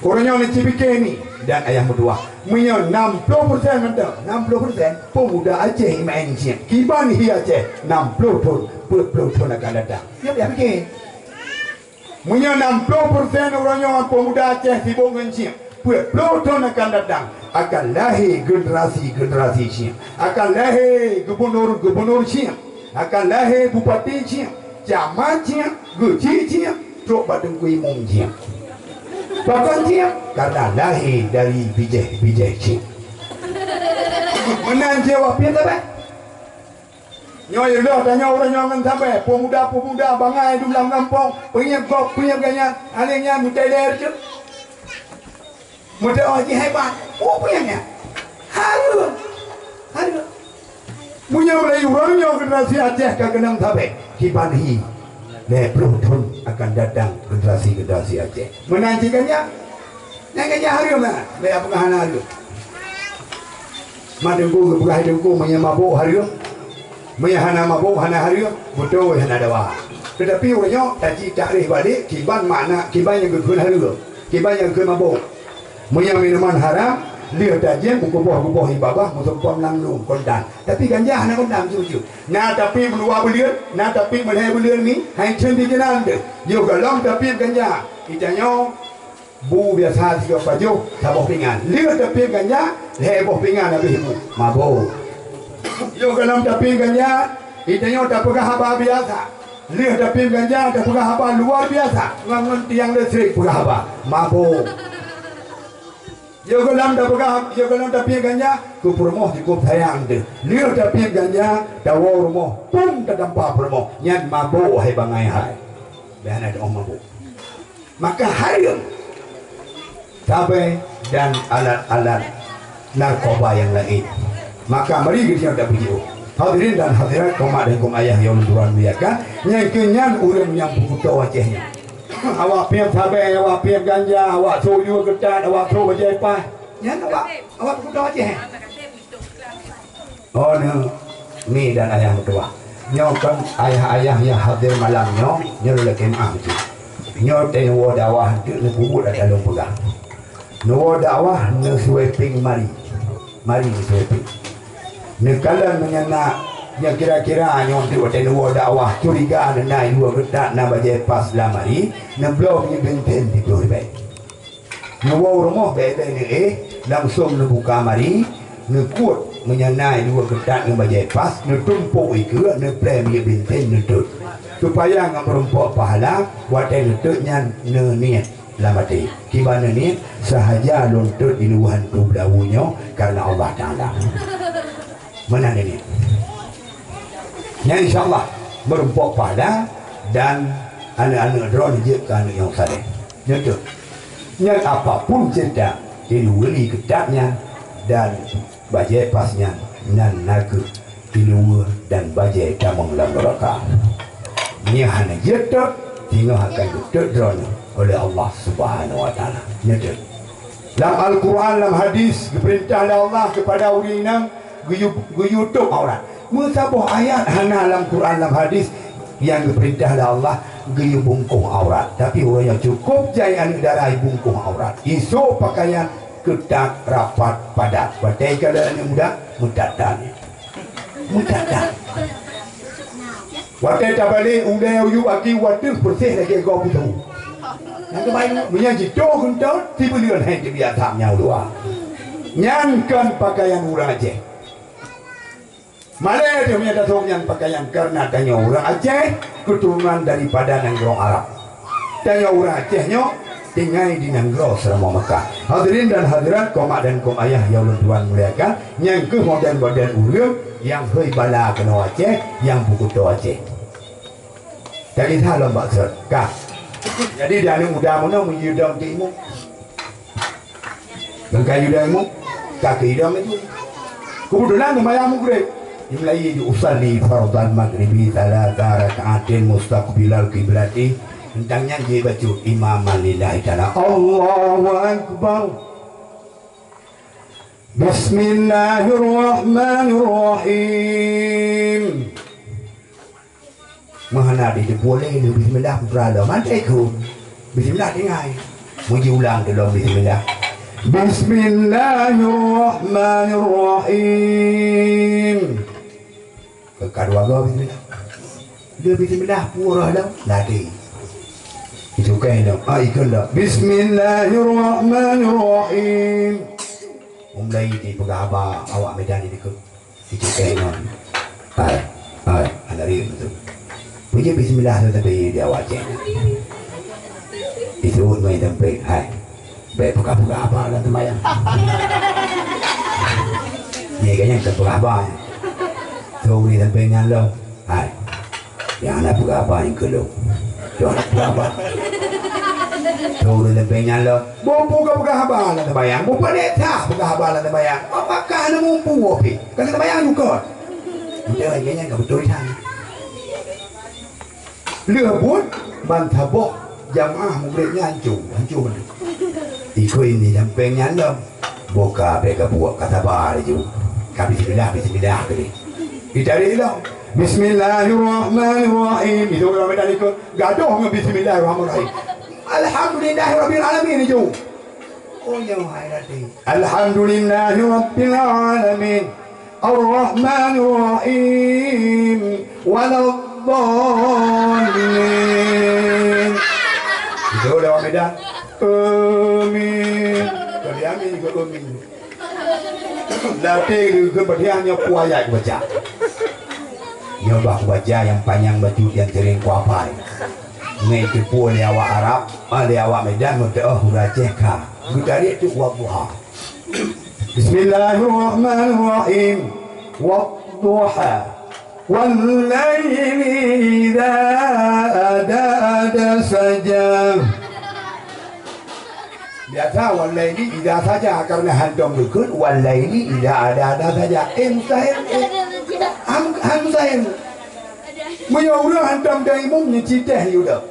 Uroe nyoe neucipike ni dan ayah meutuwah. Meunyoe nam ploh persen mantong, nam ploh persen peumuda Aceh imaén cit. Kiban hi Aceh nam ploh thon, peuet ploh thon akan datang. Nyoe payah pike. Meunyoe nam ploh persen uroe nyoe peumuda Aceh sibok ngon cit, peuet ploh thon akan datang, akan lahé generasi-generasi cit, akan lahé gubunur-gubunur cit, akan lahé bupati cit, camat cit, geuchik cit, trok bak teungku imum cit. Pakon cit? Karena lahé dari bijéh-bijéh cit. Meunan cit awak piet sabe. Nyoe lheueh tanyoe uroe nyoe ngon sabe, peumuda-peumuda bangai dum lam gampông, peungieng gob, peungieng ganya, aléng nyan meuteler cit. Meuteler jih hebat. Oh, peungieng nyan. Hareuem. Hareuem. Meunyoe mulai uroe nyoe generasi Aceh ka keunong sabe, kiban hi lhèe ploh thon akan datang generasi-generasi Aceh. Meunan cit ganya. Nyang ganya hareuem na, bèk peugah hana hareuem. Mak teungku geupeugah teungku meunyoe mabôk hareuem, meunyoe hana mabôk hana hareuem, beutôi hana dawa. Teutapi uroe nyoe taci takreh balek kiban makna kiban nyang geukheun hareuem, kiban nyang geukheun mabôk. Meunyoe minuman haram, lheueh tajem meukuboh-kuboh ié babah meusumpom lam lôn kontan. Tapi ganja hana kontan jujur. Na tapi meudua buleuen, na tapi meulhèe buleuen mi, hai cen di jeunan deuh. Yoh gohlom tapi ganja. Ita nyoe Bu biasa sigoe pajoh saboh pingan. Lheueh tapiep ganja, lhèe boh pingan habéh bu. Mabôk. Yoh gohlom tapiep ganja, geutanyoe tapeugah haba biasa. Lheueh tapiep ganja, tapeugah haba luar biasa. Ngon, ngon tiang listrik peugah haba. Mabôk. Yoh gohlom tapeugah, yoh gohlom tapiep ganja, keu peurumoh cukup sayang teuh. Lheueh tapiep ganja, tawoe rumoh, pum tatampa peurumoh. Nyan mabôk hai bangai hai. Bèk hana teu'oh mabôk. Maka hareuem sabe dan alat-alat narkoba nyang laén. Maka mari geutanyoe tapeujeuet. Hadirin dan hadirat, keu mak dan keu ayah nyang ulôn tuan muliakan, nyang keu nyan ureueng nyang peukuto Aceh nyan. Awak piep sabe, awak piep ganja, awak sôk yue keutat, awak sôk bajèe paih. Nyan awak, awak peukuto Aceh. Oh, nyoe, mi dan ayah meutuwah. Nyoe kon ayah-ayah nyang hadir malam nyoe, nyoe lôn lakèe meu'ah cit. Nyoe teuh neuwoe dakwah teuk neupeubuet ata lôn peugah. Neuwoe dakwah neusweeping mari. Mari neusweeping. Neukalon meunyoe na nyang kira-kira nyoe teuk watèe neuwoe dakwah curiga neuh na i luwa geutak na bajèe pas lam mari, neubloe minyeuk benten siplôh ribèe. Neuwoe u rumoh bèk-bèk neuéh, langsông neubuka mari, neukuet meunyoe na i luwa geutak ngon bajèe pas, neutumpôk ikeue, neupreh minyeuk benten neutot. Supaya ngon meurumpok pahala, watèe neutot nyan neuniet lam até. Kiban neuniet, "Sahaja lôn tot i luwa hantu beulawu nyoe kareuna Allah Taala." Meunan neuniet. Nyan insya Allah meurumpok pahala dan aneuk-aneuk droeneuh jeuet keu aneuk nyang saleh. Nyoe teuh. Nyan apapun ceurita, jadi wali keutab nyan, Dan bajée pas nyan, nan na kheueh iluweue dan bajée tamong lam nuraka. Nyan hana jeuet tot, singoh akan geutot droeneuh oleh Allah Subhanahu wa Taala. Nyoe teuh. Lam Al-Quran, lam hadis, geupeurintah lé Allah keupada ureuëng inong geuyue-, geuyue tôb aurat. Meusaboh ayat hana lam Quran, lam hadis nyang geupeurintah lé Allah geuyue bungkôh aurat. Tapi uroe nyoe cukôp jai aneuëk dara bungkôh aurat. Isôk peukayan keutat, rapat, padat. Watée ka lheueh aneuëk muda, meutat-tat. Meutat-tat. Watée tabalek, ulée u yup aki wateuh peureséh lagée gob putôh. Nyang keubai, meunyoe jitôh geuntot, sibuleuen hai teubiasa nyang u luwa. Nyan kon peukayan ureuëng Aceh. Malée teuh meunyoe tasôk nyan peukayan, kareuna tanyoe ureuëng Aceh keuturonan daripada nanggroe Arab. Tanyoe ureuëng Aceh nyoe tinggai di nanggroe Seuramoe Mekah. Hadirin dan hadirat, keu mak dan keu ayah nyang ulôn tuan muliakan, nyan kheueh model-model ureuëng nyang hôi bala keunoe Aceh, nyang peukuto Aceh. Takisah lom bak sot, kah. Jadi di aneuëk muda meunoe meuyue dong timu. Ngon kayu dan mu, ka keu idong laju. Keubeutulan seumayang Maghrib. Imlai ju usalli fardhal maghribi thalatha rak'atin mustaqbilal qiblati. Teuntang nyan jibacut imaman lillahi ta'ala. Allahu Akbar. Bismillahirrahmanirrahim. Meuhana di teupeu lé lheueh bismillah peugah lom, mantong ikheun. Bismillah tinggai. Muji ulang teulom bismillah. Bismillahirrahmanirrahim. Keu ka dua goe bismillah. Lheueh bismillah pura lom, lagée. Itu kan lom. Ah, ikheun lom. Bismillahirrahmanirrahim. Mulai dipeugah haba awak Medan di dikeue. Icuk keuh ngon. Hai, hai, hana riyeuk beutôi. Peujeuet bismillah tu tapi di awak Aceh. Isuet ngon sampéng, hai. Bèk peugah-peugah haba lam seumayang. Nyan ka nyang teupeugah haba nyan. Turi sampéng nyan lom. Hai. Nyang hana peugah haba nyan keu lôn. Nyang hana peugah haba. Turi sampéng nyan lom. Bôh peugah-peugah haba lam seumayang. Bôh pandai that peugah haba lam seumayang. Apakah hana mupu pih? Ka seumayang jukon. Udah, lagèe nyan ka beutôi that. Lheueh buet ban saboh jamaah mugreb nyan hanco, hanco meunan. Ikheun di sampéng nyan lom. Boh ka bèk ka buet, ka saba laju. Ka bismillah, bismillah tadi. Ditarek lom. Bismillahirrahmanirrahim. Itu orang Medan ikut gadoh ngon bismillahirrahmanirrahim. Alhamdulillahirabbil alamin itu. Oh, nyoe hai raté. Alhamdulillahirabbil alamin. Arrahmanirrahim. Waladdallin. Itu lewat Medan. Amin. Kali amin juga amin. Nanti ke bagian nyoe peue ayat baca. Nyoe bah baca nyang panyang bacut nyang sering kuhafai. Ngai teupeu lé awak Arab, ah, lé awak Medan meuteuoh ureueng Aceh ka. Geutarek tu wadduha. Bismillahirrahmanirrahim. Wadduha. Wal laili idza ada, ada saja. Biasa wal laili idza saja, karena hantom dikeue wal laili idza ada, ada saja. Eh, mustahil. Eh, ham, ham mustahil. Meunyoe ureueng hantom dong imum, nyan cit teh yue dong.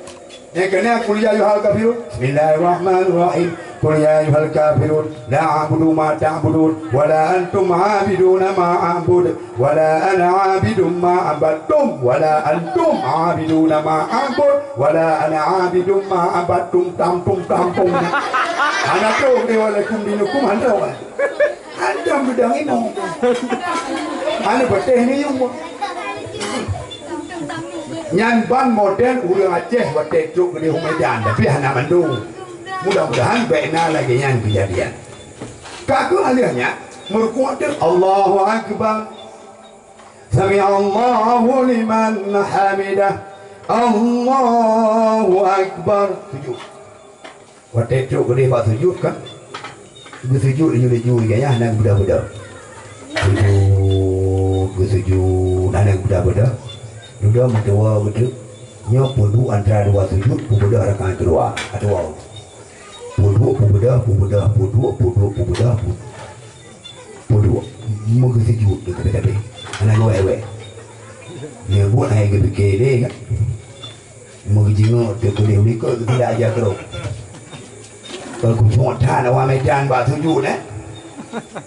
Nyang keuneuk, qul ya ayyuhal kafirun. Bismillahirrahmanirrahim. Qul ya ayyuhal kafirun. La a'budu ma ta'budun. Wa la antum 'abiduna ma a'bud. Wa la ana 'abidun ma 'abadtum. Wa la antum 'abiduna ma a'bud. Wa la ana 'abidun ma 'abadtum. Tam, tum, tam, tum. Hana trok deh, wa lakum dinukum, hana trok. Hantom beudang inoe. Hana patéh ni yue. Nyan ban model ureueng Aceh watèe trok keudéh u Medan, tapi hana mandum. Mudah-mudahan bèk na lagèe nyan keujadian. Ka kheueh lheueh nyan, meurukuk teuk, Allahu Akbar. Sami'allahu liman hamidah. Allahu Akbar. Sujud. Watèe trok keudéh bak sujud kan, geusujud laju-laju, gaya hana geubeudôh-beudôh. Sujud, geusujud, hana geubeudôh-beudôh. Dudoe meutuwoe geuteuk, nyoe peuduek antara dua sujud, peubeudôh rakaat keudua. Atuwoe. Peuduek, peubeudôh, peubeudôh, peuduek, peuduek, peubeudôh, peuduek. Peuduek, meugeusujut di teupée-teupée. Hana geuwék-wék. Nyan buet hai geupike lé kan. Meujingeuk teuh keu lheueh likot keu tidak aja keurok. Kalau kucok that awak Medan bak sujut, eh.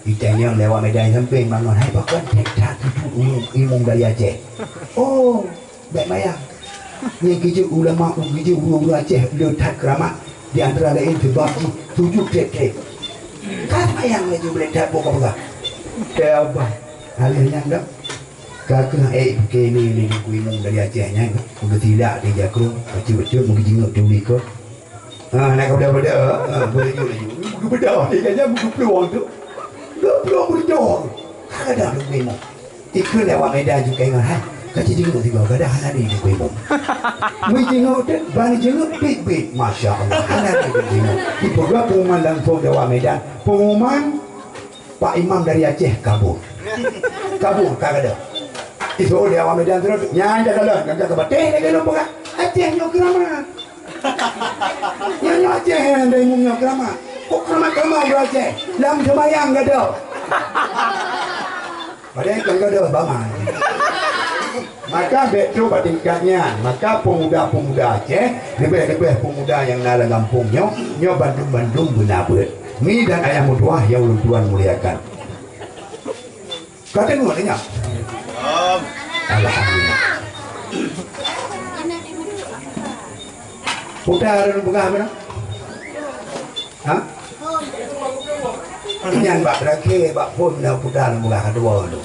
Itanyong lé awak Medan sampéng bangon, "Hai, pakon that sujut Imum, Imum dari Aceh?" Oh, Bék mayang. Nyan keujeuet ulama, keujeuet ureuëng-ureuëng Aceh le that keuramat, di antara laén seubab jih sujut treb-treb. Ka mayang laju beulet that boh ka peugah. Teuh bah, alèh nyan dak. Ka keuh ék pike lé lé Teungku Imum dari Aceh nyan, meugeusilak di jakrong, bacut-bacut meugeujeungeuek teuh likot. Ha, nak ka beda-beda, ha, beulaju-laju. Geubeudôh di gajah geuplueng tu. Geuplueng beudôh. Ka gadôh Teungku Imum. Ikheun lé awak Medan juga ingat, hai. Ka jijeungeuek sigoe, gadôh hana di Teungku Imum. Meujingeuk teuh, ban jijeungeuek bit-bit. Masya Allah, hana di Teungku Imum. Dipeugah pengumuman langsung di awak Medan. Pengumuman Pak Imam dari Aceh kabur. Kabur, ka gadôh. Isu di awak Medan terus, nyan dah galon, nyan ka bateh lagèe lôn peugah. Aceh nyoe keuramat. Nyoe, nyoe Aceh nyang ada imum nyoe keuramat. Kok keuramat-keuramat ureueng Aceh? Lam seumayang gadôh. Padahai kon gadôh, bangai. Maka bék trôk bak tingkat nyan. Maka pemuda-pemuda Aceh, leubeh-leubeh pemuda nyang na lam gampông nyoe, nyoe bandum-bandum beuna beuet. Mi dan ayah meutuwah nyang ulôn tuan muliakan. Ka deungoe nyan? Alhamdulillah. Peue ulôn peugah meunan? Ha? Nyan bak terakhir, bak phôn na peue ulôn peugah ka dua tu.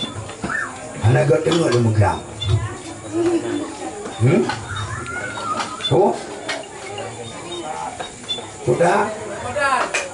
Hana geuteungoh lôn peugah. Hmm? Peue? Sudah?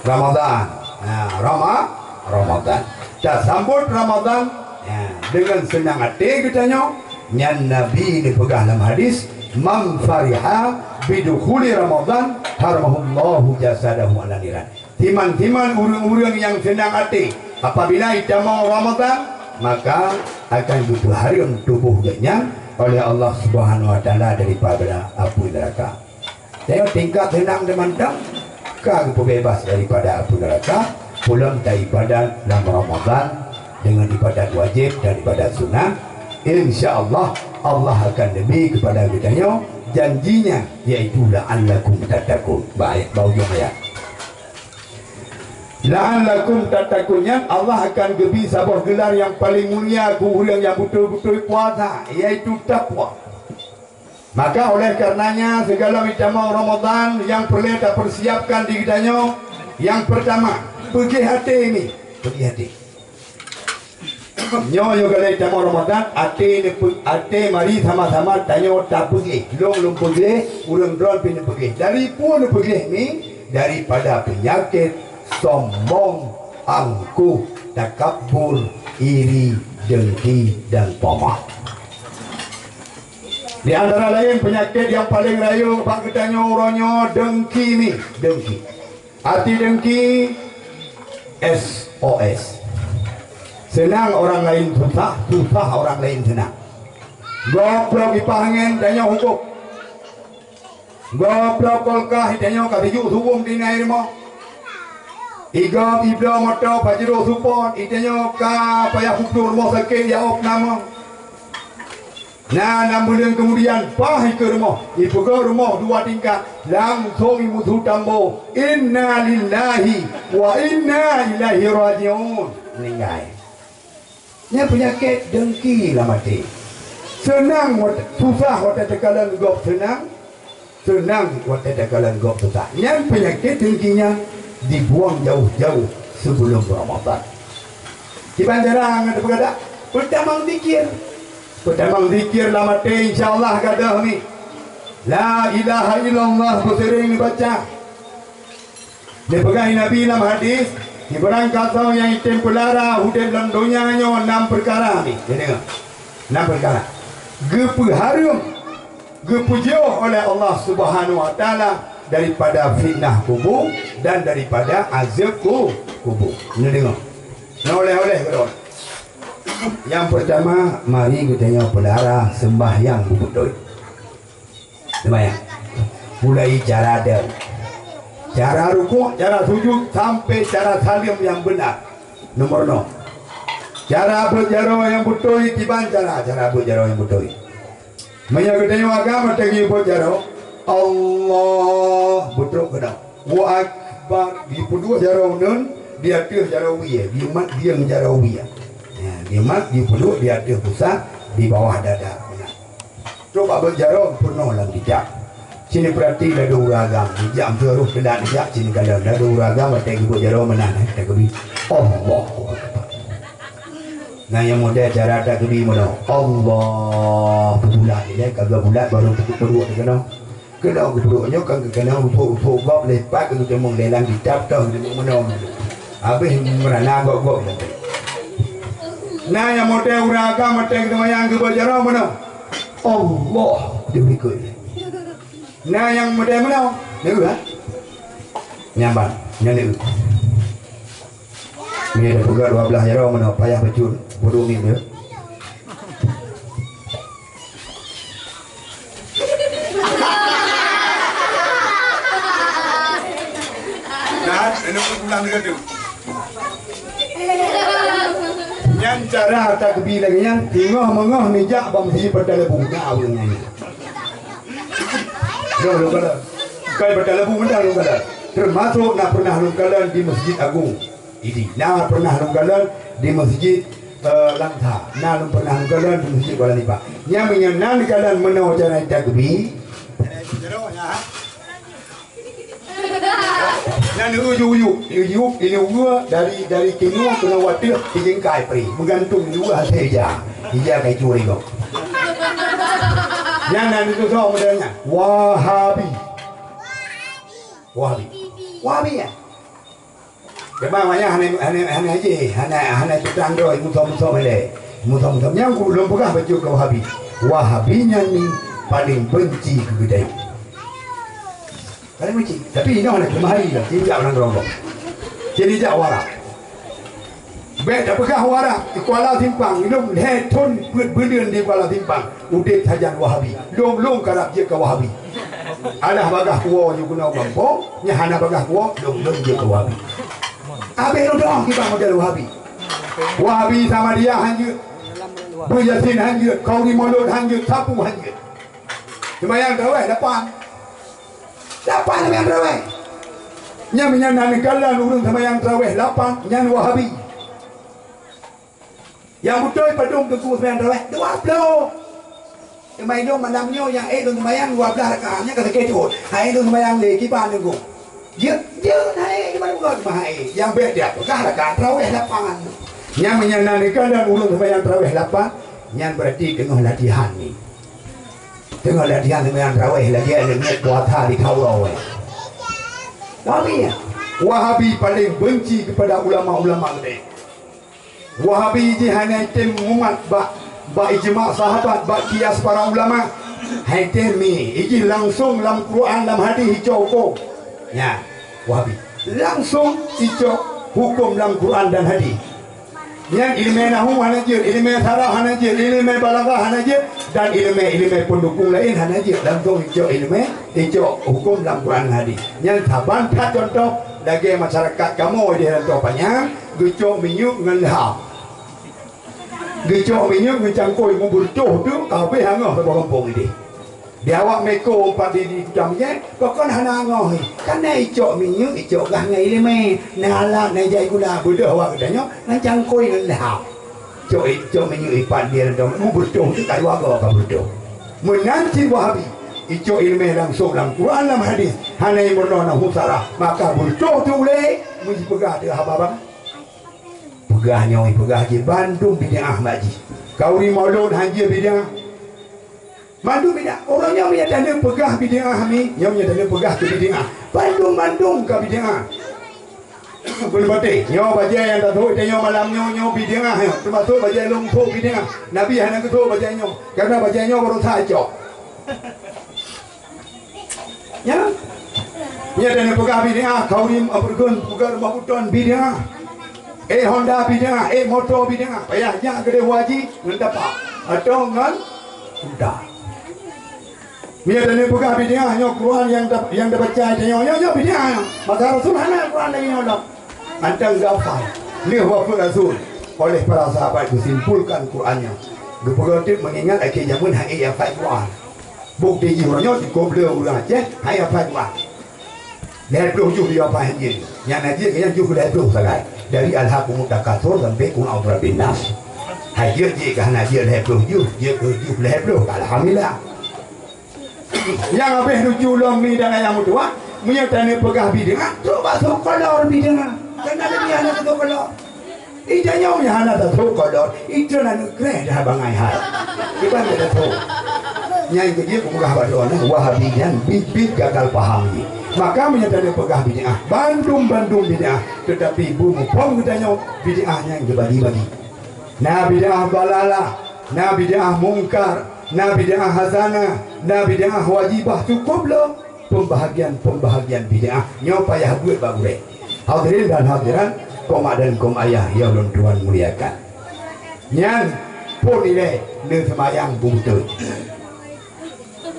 Ramadan. Nah, Rama-, Ramadan. Tasambot Ramadan, nah, dengan seunang até geutanyoe, nyan Nabi neupeugah lam hadis, "Man fariha bidukhuli Ramadan, haramahullahu jasadahu 'alan niran." Timan-timan ureuëng-ureuëng nyang seunang até apabila itamong Ramadan, maka akan geupeuhareuem tuboh geuhnyan oleh Allah Subhanahu wa Taala daripada apui neuraka. Tanyoe tingkat seunang teumantong ka geupeubeubaih daripada apui neuraka, peulom taibadat lam Ramadan deungon ibadat wajéb dan ibadat sunat. Insya Allah, Allah akan leubeh keupada geutanyoe janji-Nya, yaitu la'allakum tattaqun. Baik, bak ujong ayat. La'allakum tattaqun nyan Allah akan geubri saboh geular nyang paleng mulia keu ureuëng nyang beutôi-beutôi puasa, yaitu takwa. Maka oleh karenanya, sigohlom itamong Ramadan nyang peureulée tapeusiapkan di geutanyoe, nyang peurtama, peugéh até mi, peugéh até. Nyoe, nyoe galak itamong Ramadan, até neupeu-, até mari sama-sama tanyoe tapeugéh. Lôn, lôn peugéh, ureuëng droen pih neupeugéh. Dari peue neupeugéh mi? Daripada peunyakét sombong, angkuh, takabur, iri, dengki, dan tamah. Di antara laén peunyakét nyang paleng rayeuk bak geutanyoe uroe nyoe dengki mi, dengki. Arti dengki, S O S. Seunang orang laén susah, susah orang laén seunang. Gob bloe kipah angén tanyoe hukôb. Gob bloe kulkas tanyoe ka sijuek suwom tinggai rumoh. Igob ibloe moto Pajero Sport tanyoe ka payah putôh rumoh sakét ya ôb nama. Na lam buleuen keumudian, paih ikeue rumoh, ipeugöt rumoh dua tingkat, langsong imeusu tambo, "Innalillahi wa inna ilaihi raji'un." Meuninggai. Nyan peunyakét dengki lam até. Seunang wat-, susah watée takalon gob seunang, seunang watée takalon gob susah. Nyan peunyakét dengki nyan dibuang jauh-jauh sebelum Ramadan. Kiban cara ngon teupeugah dak? Peutamong zikir. Peutamong zikir lam até, insya Allah gadôh mi. La ilaha illallah beuseuring neubaca. Neupeugah Nabi lam hadis, "Sibarang gasoe nyang item peulara udeb lam donya nyoe nam peukara mi." Neudeungoe. Nam peukara. Geupeuhareuem, geupeujôh oleh Allah Subhanahu wa Taala daripada fitnah kubu dan daripada azab ku-, kubu. Neudeungoe. Nyoe oleh-oleh keudroe. Nyang peurtama, mari geutanyoe peulara seumbahyang beubeutôi. Seumayang. Mulai cara dong. Cara rukuk, cara sujud, sampai cara saleuem nyang beuna. Nomor nol. Cara beuet jaroe nyang beutôi kiban cara, cara beuet jaroe nyang beutôi. Meunyoe geutanyoe agam watée geubeuet jaroe, Allah beutrok keunoe. Allahu Akbar, geupeudua jaroe uneun di ateueh jaroe wie, geumat bieng jaroe wie. Ya, geumat geupeudua di ateueh pusat, di bawah dada. Trok bak beuet jaroe peunoh lam kitab. Sini peurati ladôm ureueng agam, jak meuseuruh teulat jak sini kalon. Ladôm ureueng agam watée geubeuet jaroe meunan, eh, takbir. Allahu Akbar. Nah, nyang model cara takbir meunoe. Allah, peubulat ilée, ka geubulat baru peuduek keunoe. Keunoe geupeudok nyoe kan keunoe rupok-rupok gob lepak geuteumong lé lam kitab toh geuteumong meunoe. Habéh meurana gob-gob. Nah, nyang model ureueng agam watée geuseumayang geubeuet jaroe meunoe. Allah, di berikut. Nah, nyang model meunoe, neueu, ha? Nyan ban, nyan neueu. Nyoe teupeugah dua blaih jaroe meunoe payah bacut, bodoh mim nyoe. Nah, ini pun pulang dia tu. Nyan cara takbir lagée nyan, singoh meungoh neujak bak meuseujid Peutaleubu na ureueng nyan. Lôn, lôn kalon. Bukan Peutaleubu mantong lôn kalon. Teumasok na pernah lôn kalon di Masjid Agung. Idi, na pernah lôn kalon di Masjid, eh, Langsa. Na lôn pernah lôn kalon di Masjid Kuala Lipa. Nyang meunyoe na lôn kalon meunoe cara takbir. Nyan uju-uju, uju, ini uju dari, dari kinoe keunoe wateuh di jingkai pri. Meugantung di uju hase ija. Ija kai curi kok. Nyan nan itu so modelnya. Wahabi. Wahabi. Wahabi ya? Memang wayah hana, hana, hana jih, hana, hana tutang droe, musoh-musoh melek. Musoh-musoh nyang ku lôn peugah bacut keu Wahabi. Wahabi nyan ni paling benci keu geutanyoe. Paling benci. Tapi inoe hana keumari lah, tidak orang gerongkong. Jadi jak warak. Bék tapeugah warak di Kuala Simpang, lôn lhée thon peuet buleuen di Kuala Simpang. Udeb sajan Wahabi. Lôn-lôn karab jeuet keu Wahabi. Alah bagah kuwoe ju keunoe gampông, nyang hana bagah kuwoe, lôn-lôn jeuet keu Wahabi. Abéh lôn doh kiban model Wahabi. Wahabi Samadiyah han jeuet. Beuyasin han jeuet, Qauri Maulud han jeuet, sapeue han jeuet. Seumayang taraweh lapan. Lapan seumayang taraweh. Nyan meunyan na neukalon ureueng seumayang taraweh lapan, nyan Wahabi. Nyang beutôi padum teungku seumayang taraweh? Dua ploh. Teuma ilôn malam nyoe nyang ék lôn seumayang dua blaih rakaat, nyan ka sakét cukot. Hai lôn seumayang lé kiban teungku. Jeuet, jeuet hai kiban teungku, teuma hai nyang bék dia peugah rakaat taraweh lapan. Nyang meunyan na neukalon ureueng seumayang taraweh lapan, nyan beurati teungoh latihan ni. Teungoh latihan seumayang taraweh lagée leumiet puasa di Kauro. Wahabi, Wahabi paling benci kepada ulama-ulama geude. Wahabi jih hana item mumat bak, bak ijma sahabat, bak kias para ulama. Hai tem mi, ijih langsung lam Quran, lam hadis icok hukum. Nya, Wahabi. Langsung icok hukum lam Quran dan hadis. Nyan ileumé nahu hana jeuet, ileumé sarah hana jeuet, ileumé balaghah hana jeuet, dan ileumé-ileumé peundukung laén hana jeuet. Langsung icok ileumé, icok hukum lam Quran dan hadis. Nyan saban that contoh lagée masyarakat kamoe di Rantau Panyang, geucok minyeuk ngon lham. Geucok minyeuk ngon cangkôi meubeureutoh tu, ka habéh angoh saboh gampông ideh. Di awak meko pat di, di Kuta Meujèn, pakon hana angoh, eh? Kana icok minyeuk, icok gah ngon ileumé. Na alat, na ijai gula, beudôh awak geutanyoe, ngon cangkôi ngon lham. Cok, icok minyeuk ipat di dalam meubeureutoh tu ka dua goe ka beureutoh. Meunan cit Wahabi, icok ileumé langsung lam Quran, lam hadis, hana imeurunoe na husara, maka beureutoh tu ulée, meujipeugah teuh haba bang. Peugah nyoe, peugah jih, bandum bid'ah mak jih. Kauri maulud han jeuet bid'ah. Mandum bid'ah. Ureueng nyoe meunyo taneuk peugah bid'ah mi, nyoe meunyo taneuk peugah keu bid'ah. Bandum-bandum ka bid'ah. Beuleubaté, nyoe bajée nyang tasôk tanyoe malam nyoe, nyoe bid'ah nyoe. Teumasôk bajée lôn sôk bid'ah. Nabi hana geusôk bajée nyoe. Karena bajée nyoe baroesa icok. Ya? Nyoe taneuk peugah bid'ah, kauri, apa kheun, peugah rumoh beuton bid'ah. Eh, Honda bid'ah, eh, moto bid'ah. Payah jak keudeh haji ngon tapak atau ngon unta. Meunyoe taneuk peugah bid'ah, nyoe Quran nyang ta-, nyang tabaca tanyoe, nyoe, nyoe bid'ah nyoe. Masa Rasul hana Quran lagée nyoe lom. Mantong geuhafai. Lheueh wafeuet Rasul. Oleh para sahabat geusimpulkan Quran nyoe, geupeugah teuk meungingat akhé jameun han ék hafai Quran. Bukti jih uroe nyoe cukôp le ureuëng Aceh han ék hafai Quran. Lhée ploh juh jih hafai hanjeuet. Nyang na jeuet nyan juh lhée ploh sagai. Dari Alhakumut Takatsur sampai Qul A'udzu Birabbin Nas. Hai jeuet jih ka hana jeuet lhée ploh juh, jeuet keu juh lhée ploh, alhamdulillah. Nyang habéh lucu lom mi dan ayah meutuah, meunyoe taneuk peugah bid'ah, trok bak soe kolor bid'ah. Kan ada bid'ah na soe kolor. Ija nyoe nyang hana tatrok kolor, itu na neukreh dah bangai hai. Kiban ka tatrok. Nyang keu jeuet peugah bak droe nyan, Wahabi nyan bit-bit gagal paham jih. Maka meunyoe taneuk peugah bid'ah, bandum-bandum bid'ah, teutapi beumuphom geutanyoe bid'ah nyan geubagi-bagi. Na bid'ah dalalah, na bid'ah mungkar, na bid'ah hasanah, na bid'ah wajibah, cukôp lom pembahagian-pembahagian bid'ah. Nyoe payah buet bak gurée. Hadirin dan hadirat, kaum mak dan kaum ayah nyang ulôn tuan muliakan. Nyan phon ilée neuseumayang beubeutôi.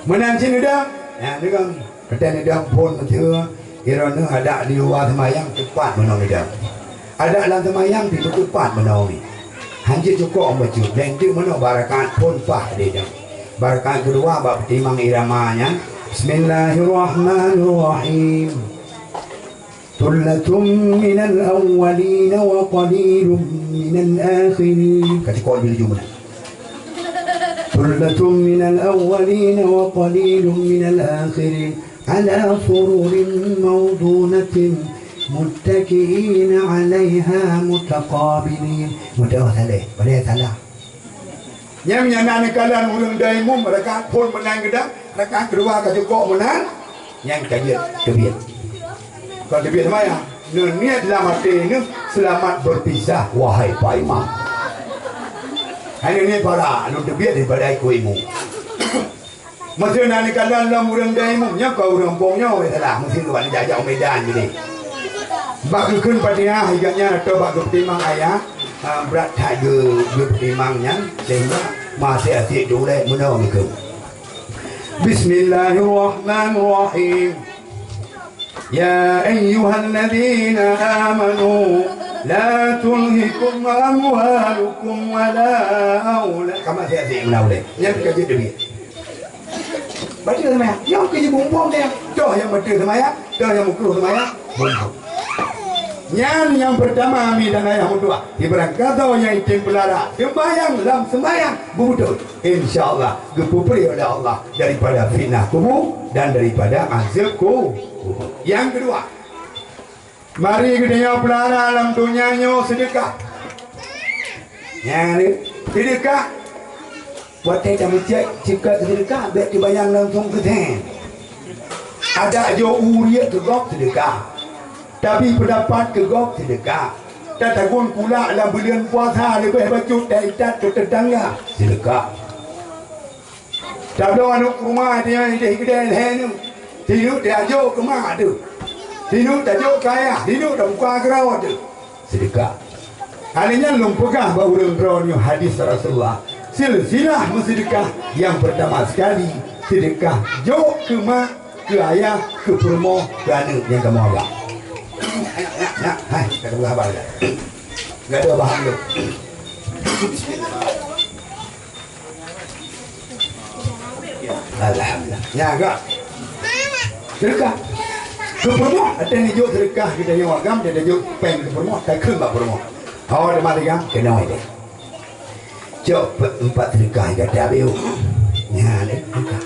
Meunan cit neudong, nyan neudong. Watée neudong phon meuteue, droeneuh adak di luwa seumayang teupat meunoe neudong. Adak lam seumayang pih teupat meunoe. Hanjeuet cukôp bacut, dan teuk meunoe bak rakaat phon paih neudong. Bak rakaat keudua bak peutimang irama nyan, Bismillahirrahmanirrahim. Tsullatun minal awwalin wa qalilun minal akhirin. Ka cukôp leubeh laju meunan. Tsullatun minal awwalin wa qalilun minal akhirin. Ala sururin mawdunatin muttaki'ina 'alaiha mutaqabilin. Mudah salah, boleh salah. Nyan meunyo na neukalon ureuëng dong imum, rakaat phon meunan geudong, rakaat keudua ka cukôp meunan, nyan ka jeuet teubiet. Kon teubiet seumayang. Neuniet lam até neuh, "Selamat berpisah, wahai Pak Imam." Hai neuniet parak, lôn teubiet daripada ikôt imum. Meuseu na neukalon lom ureuëng dong imum, nyoe kon ureuëng gampông nyoe, weh salah. Meuseu lôn jak-jak u Medan jadi. Bak geukheun Fatihah, igat nyan atau bak geupeutimang ayat, ha, brat that geu-, geupeutimang nyan, sehingga maséh até dulek meunoe geukheun. Bismillahirrahmanirrahim. Ya ayyuhalladzina amanu, la tulhikum amwalukum wala aula-, ka maséh até meunoe ulée. Nyan ka jeuet teubiet. Baca seumayang. Nyang keu jibumbong dia. Toh nyang beutôi seumayang, toh nyang meukrôh seumayang. Bumbong. Nyan nyang peurtama, mi dan ayah meutuah. Ibarat kata nyang item peulara. Seumayang lam seumayang beubeutôi. Insya Allah, geupeupeureulée oleh Allah daripada fitnah kubu dan daripada azab ku-, kubur. Nyang keudua, mari geutanyoe peulara lam donya nyoe seudeukah. Nyan, seudeukah. Watée tameucék sikat seudeukah, bék teubayang langsong keu seng. Adak jok u riek keu gob seudeukah. Tabi peudapat keu gob seudeukah. Tatagun kulak lam buleuen puasa leubeh bacut taitat keu teutangga seudeukah. Tabloe aneuëk rumoh tanyoe ideh keudeh lhée nyoe. Sineuk tajok keu mak teuh. Sineuk tajok keu ayah, sineuk tabuka keurawa teuh. Seudeukah. Hal nyan lôn peugah bak ureuëng droeneuh hadis Rasulullah. Silsilah meuseudeukah nyang peurtama sekali, seudeukah jok keu mak, keu ayah, keu peurumoh, keu aneuëk nyang kamoe agam. Nyak, nyak, nyak. Hai, ka teupeugah haba lé. Gata baham lé. Alhamdulillah. Nyan ka. Seudeukah. Keu peurumoh, watée neujok seudeukah geutanyoe agam, dan neujok péng keu peurumoh, takheun bak peurumoh. Ho teuma tiga, keunoe deh. Cok pe-, empat seudeukah gata biu. Nyan deh, seudeukah.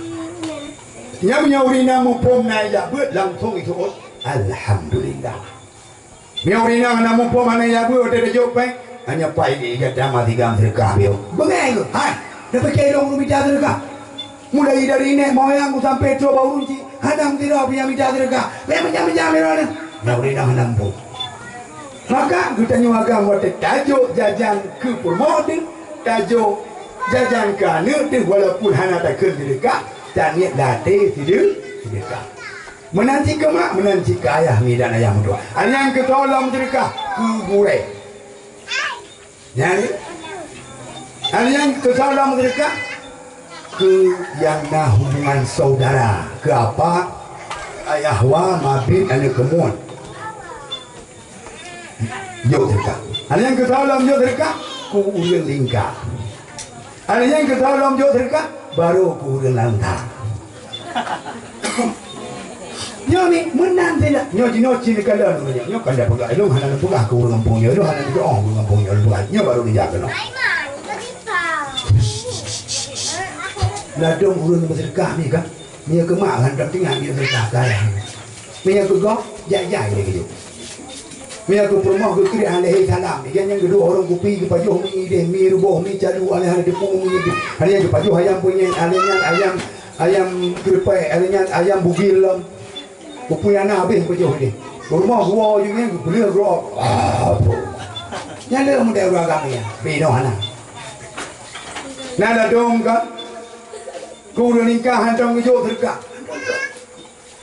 Nyan meunyoe ureuëng inong muphom na ijak beuet langsong iseuôt, alhamdulillah. Meunyoe ureuëng inong hana muphom, hana ijak beuet, watée tajok péng, hana pai di gata ma tiga seudeukah biu. Beungéh keuh, hai, tapike lôn ureuëng mita seudeukah. Mulai dari nèk moyang sampai trok bak ureuëng chik, hana meusidroe pih nyang mita seudeukah. Bék meucam-meucam droeneuh. Nyan ureuëng inong hana muphom. Maka geutanyoe agam watée tajok jajan keu peurumoh teuh, tajok jajan keu aneuëk teuh walaupun hana takheun seudeukah, taniet lam até seudeu-, seudeukah. Meunan cit keu mak, meunan cit keu ayah, mi dan ayah meutuah. Hana nyang keu soe lom seudeukah, keu gurée. Nyan, hana nyang keu soe lom seudeukah, keu nyang na hubungan saudara, keu apa, ayah wa, mabit, aneuëk keumuen. Jok seudeukah. Ada nyang keu soe lom jok seudeukah, keu ureueng lingka. Ada nyang keu soe lom jok seudeukah, barô keu ureueng lanta. Nyoe ni meunan sila. Nyoe jinoe cit neukalon nyoe. Nyoe kan dak peugah, lôn hana neupeugah keu ureueng gampông nyoe, lôn hana neudoa ureueng gampông nyoe, lôn peugah. Nyoe barô neujak keunoe. Ladôm ureueng beuseudeukah ni kan. Meunyoe keu mak hantom teuingat meunyoe teuka kaya. Meunyoe keu gob, jai-jai lé geujok. Meunyoe keu peurumoh geukriek han lheueh salam, igan nyang geudua ureueng kupi geupajoh mi ideh, mi ruboh, mi calu, alèh hana teupeue mi ideh. Hana nyang geupajoh ayam penyet, alèh nyan ayam, ayam keureupai, alèh nyan ayam bugil lom. Peue-peue nyang na habéh geupajoh ideh. Peurumoh geuwoe ujong nyan geupeuleueh grob. Ah, nyan lé meudeh ureueng agam nyan. Pinoh hana. Na ladôm kan? Keu ureueng lingka hantom geujok seudeukah.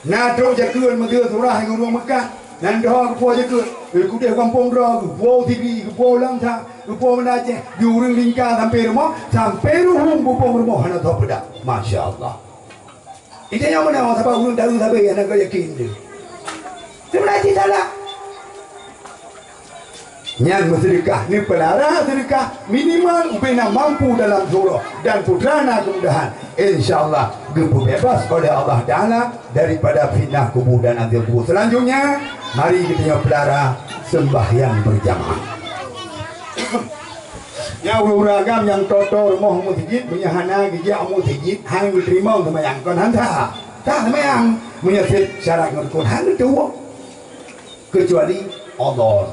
Na trok jakeuet meudeuh surah ngon ureueng meukat. Nan dhoe geupuwoe jakeuet. Eh, kudeh gampông droe geuh, puwoe Sigli, geupuwoe Langsa, geupuwoe Banda Aceh. Di ureueng lingka sampoe rumoh, sampoe ruhueng bubông rumoh hana soe peugah. Masya Allah. Itu nyang mana sabab ureueng tahu sabe hana yakin tu. Sebenarnya salah. Nyan meuseudeukah, neupeulara seudeukah minimal ubena mampu dalam surah dan putra na kemudahan. Insya Allah geupeubeubaih oleh Allah Taala daripada fitnah kubur dan azab kubur. Selanjutnya, mari kita yang pelara sembahyang berjamaah. Nyang ureueng agam nyang toto rumoh meuseujid, meunyoe hana geujak meuseujid, han geuteurimong seumayang kon han sah. Sah seumayang meunyoe seb syarat ngon rukon han geuteuwoe. Keucuali udhur.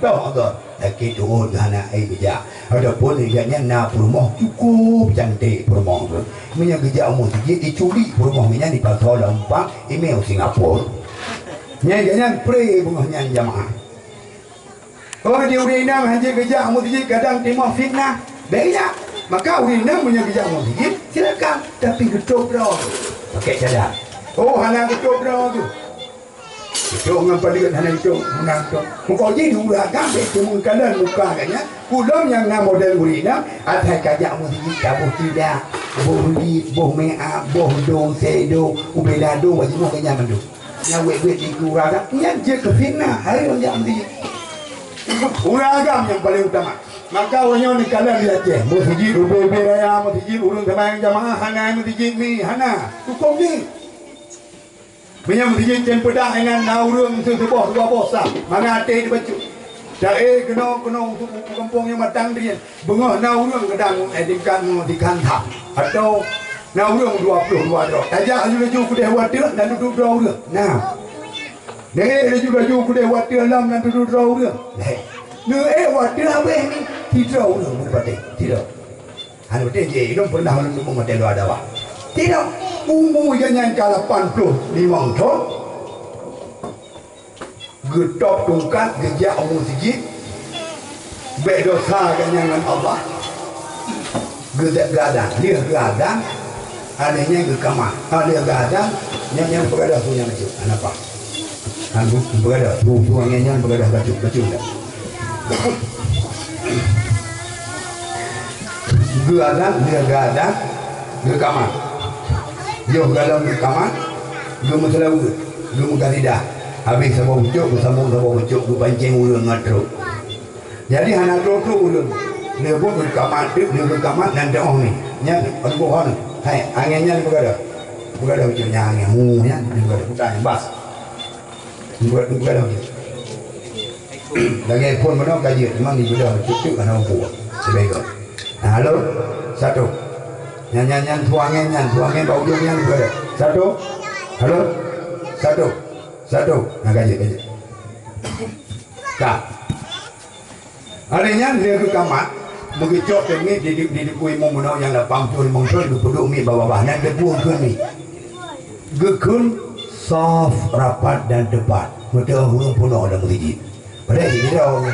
Toh udhur, sakét tuot hana ai geujak. Ataupun gobnyan na peurumoh cukup cantik peurumoh tu. Meunyoe geujak u meuseujid, jiculik peurumoh nyan jipasoe lam umpang, imé u Singapura. Nyan gobnyan pre beungoh nyan jamaah. Oh, di ureueng inong hanjeuet geujak u meuseujid kadang timoh fitnah. Bèk jak. Maka ureueng inong meunyoe geujak u meuseujid, silakan. Tapi geutôb droe. Pakai cadar. Oh, hana geutôb droe tu. Itu ngon padeuet hana itu, meunang tu. Muka jih di ureueng agam dek tu meukalon muka agaknya. Ulôn nyang na model ureueng inong, asai kajak meuseujid taboh tidak, boh rit, boh meu'ab, boh dô, sèe dô, ubé lado, bak jimoh keu nyan mandum. Nyang wét-wét di ureueng agam, nyan jeuet keu fitnah, hai ureueng jak meuseujid. Ureueng agam nyang paleng utama. Maka ureueng nyoe neukalon di Aceh, meuseujid ubé-ubé raya, meuseujid ureueng seumayang jamaah hana, meuseujid mi hana, hukôm jih. Meunyoe meuseujid cen peudak inan na ureueng seuseubah dua boh sah, mangat até jibacut. Taé keunoe-keunoe untuk buku gampông nyang matang dirian. Beungoh na ureueng geudang, eh, tingkat ngon dikhan that. Atau na ureueng dua ploh dua droe. Tajak laju-laju keudeh wateuh dan dudoe droe ureueng. Nah. Neuék laju-laju keudeh wateuh lom dan dudoe droe ureueng. Lhèe. Neuék wateuh habéh ni, sidroe ureueng meupatéh. Sidroe. Hana beutôi jih, lôn pernah lôn teumé watèe lôn ada wah. Tidak, umu gobnyan ka lapan ploh limong thon. Geutôb tungkat, geujak u meuseujid. Bèk dosa gobnyan ngon Allah. Geujak geuadan, lheueh geuadan, aneuk nyan geukamah. Ha, lheueh geuadan, nyan, nyan peugadôh su nyan bacut. Hana paih. Hana paih peugadôh, su, su nyan, nyan peugadôh bacut, bacut dah. Geuadan, lheueh geuadan, geukamah. Yoh galom geukamah, geumeuseulaweuet, geumeuqasidah. Habéh saboh pucôk, geusambông saboh pucôk, geupancéng ureueng ngon trok. Jadi hana trok-trok ureueng. Lheueh boh geukamah teuk, lheueh geukamah nan teu'oh ni. Nyan, aduh boh hana. Hai, angén nyan peugadôh. Peugadôh pucôk nyan angén. Hu, nyan, nyan peugadôh puta nyan bas. Buat, buat lagi. Lagèe phôn meunoe ka jeuet, memang dibeudôh, tutup hana mampu. Sibeugot. Nah, halo. Satu. Nyan, nyan, nyan, tuangén nyan, tuangén bak ujong nyan, buat. Satu. Halo. Satu. Satu. Nah, ka jeuet, ka jeuet. Ka. Hari nyan lheueh geukamat, meugeucok teungeut di, di, di, di Teungku Imum meunoe nyang lapan ploh limong thon geupeuduek miet babah-babah, nan teupeue kheun miet. Geukheun saf rapat dan teupat, meuteu'oh ureueng peunoh lam meuseujid. Padahai sidroe.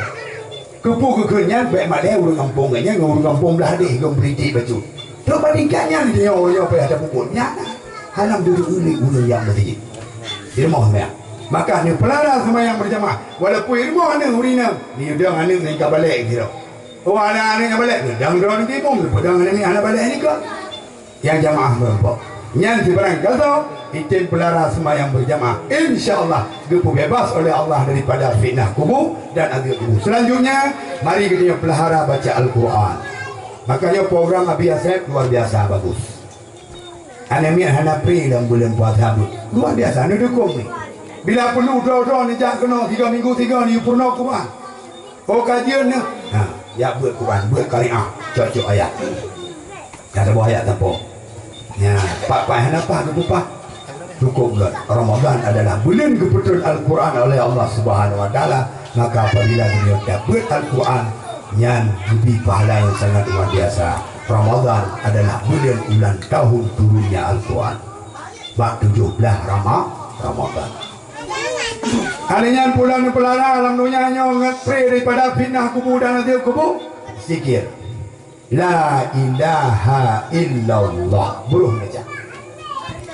Keupeue geukheun nyan, bèk malèe ureueng gampông geuh nyan ngon ureueng gampông blah deh, geuh meupritik bacut. Trok bak tingkat nyan, di nyoe ureueng nyoe payah tapeubuet nyan. Hana meuduek-duek ureueng nyang meuseujid. Di rumoh meunan. Maka neupeulara seumayang beurjamaah. Walaupun di rumoh aneuk ureueng inong, neudong aneuk nyan ka balek sidroe. Oh, hana aneuk nyang balek, neudong droeneuh Teungku Imum, neupeudong aneuk nyan hana balek nikeue. Nyang jamaah meurumpok. Nyan sibarang gasoe, item peulara seumayang beurjamaah. Insya Allah, geupeubeubaih oleh Allah daripada fitnah kubu dan azab kubu. Selanjutnya, mari geutanyoe peulahara baca Al-Quran. Makanya program Abi Asep luar biasa bagus. Aneuk miet hana pri lam buleuen puasa beuet. Luar biasa, neudukong ni. Bila peurlu droe-droe neujak keunoe tiga minggu tiga ni peurunoe Quran. Oh, kajian nyoe. Ha, jak beuet Quran, beuet Qari'ah, cok-cok ayat. Ka saboh ayat sapo. Nya, pat-pat hana paih geupeupah. Cukup gét. Ramadan adalah buleuen geupeutrön Al-Quran oleh Allah Subhanahu wa Taala. Maka apabila geutanyoe tabeuet Al-Quran, nyan geubri pahala nyang sangat luar biasa. Ramadan adalah buleuen ulang tahun turunnya Al-Quran. Bak tujoh blaih Rama-, Ramadan. Hal nyan pula neupeulara lam donya nyoe ngon pré daripada fitnah kubu dan azab kubu. Zikir. La ilaha illallah. Buruh neubaca.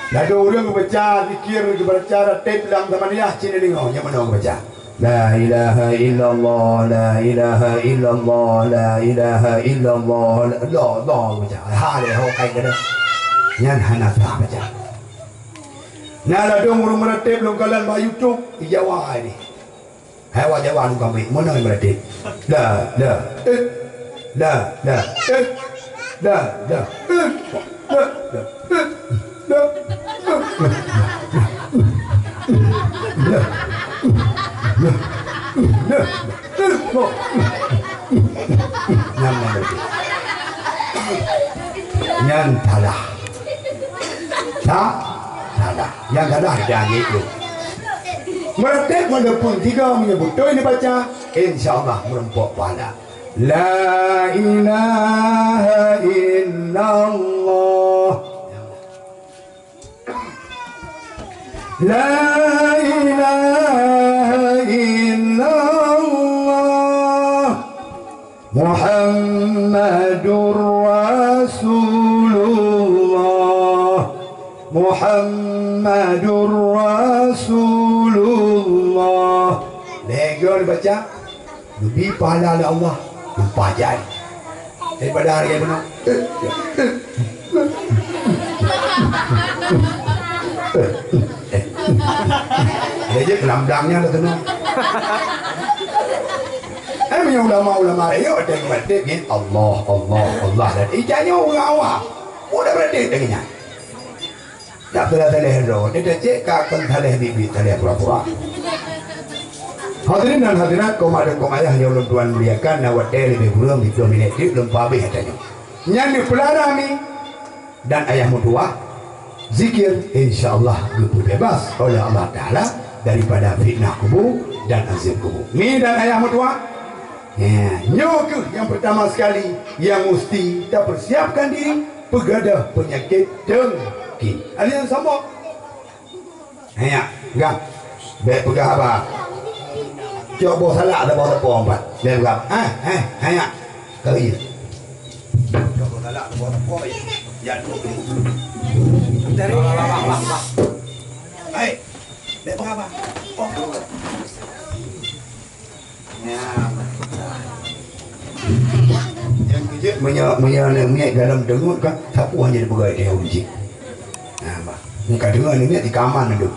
Ladôm ureueng geubaca zikir, geubaca ratib lam Zamaniyah, cit neudeungoe nyang meunoe geubaca. La ilaha illallah, la ilaha illallah, la ilaha illallah, la, la, la, geubaca. Ha, lé ho kai kada. Nyan hana sah baca. Na ladôm ureueng meuratib lôn kalon bak YouTube, di Jawa ini. Hai awak Jawa ngon kami, meunan berarti. La, la, eh. La, la, eh. La, la, eh. La, la, eh. La, la, eh. La, la, eh. Nyan berarti. Nyan salah. Sa-, salah. Nyang salah janji tu. Meureutek walaupun tiga meunyoe beutôi neubaca, insya Allah meureumpok pahala. La ilaha illallah. La ilaha illallah. Muhammadur Rasulullah. Muhammadur Rasulullah. Lhèe goe baca, geubri pahala lé Allah, lumpah jai. Daripada hareuga bunoe. Lé jeuet lam dang nyan dah tenang. Eh, meunyoe ulama-ulama rayeuk, ada yang batik, ya, Allah, Allah, Allah. Dan ija nyoe ureueng awam. Mudah berarti dengan nyan. Tak salah-salah droe, dia dah cek ka akan salah bibit, salah pura-pura. Hadirin dan hadirat, kaum adak kaum ayah yang ulôn tuan muliakan, na watèe leubeh kurang tiga puluh minit, dia belum habis katanya. Nyan di pelara ni. Dan ayah meutuwah, zikir, insya Allah geupeubeubaih oleh Allah Taala daripada fitnah kubu dan azab kubu. Mi dan ayah meutuwah, ya, nyoe keuh nyang peurtama sekali nyang musti tapeursiapkan diri peugadôh peunyakét dengki. Ada nyang sombong? Hai nyak, peugah. Bèk peugah haba. Cok boh salak saboh teupông pat. Bèk peugah. Eh, eh, hai nyak. Keu ié. Cok boh salak saboh teupông, ya. Ya, tu. Dari. Hai. Bèk peugah haba. Oh. Nyang keujeuet meunyoe, meunyoe aneuk miet galom teungeut ka, sapeue hana jipeugah teuh uji. Nah, bah. Nyang ka deungoe aneuk miet di kaman tu.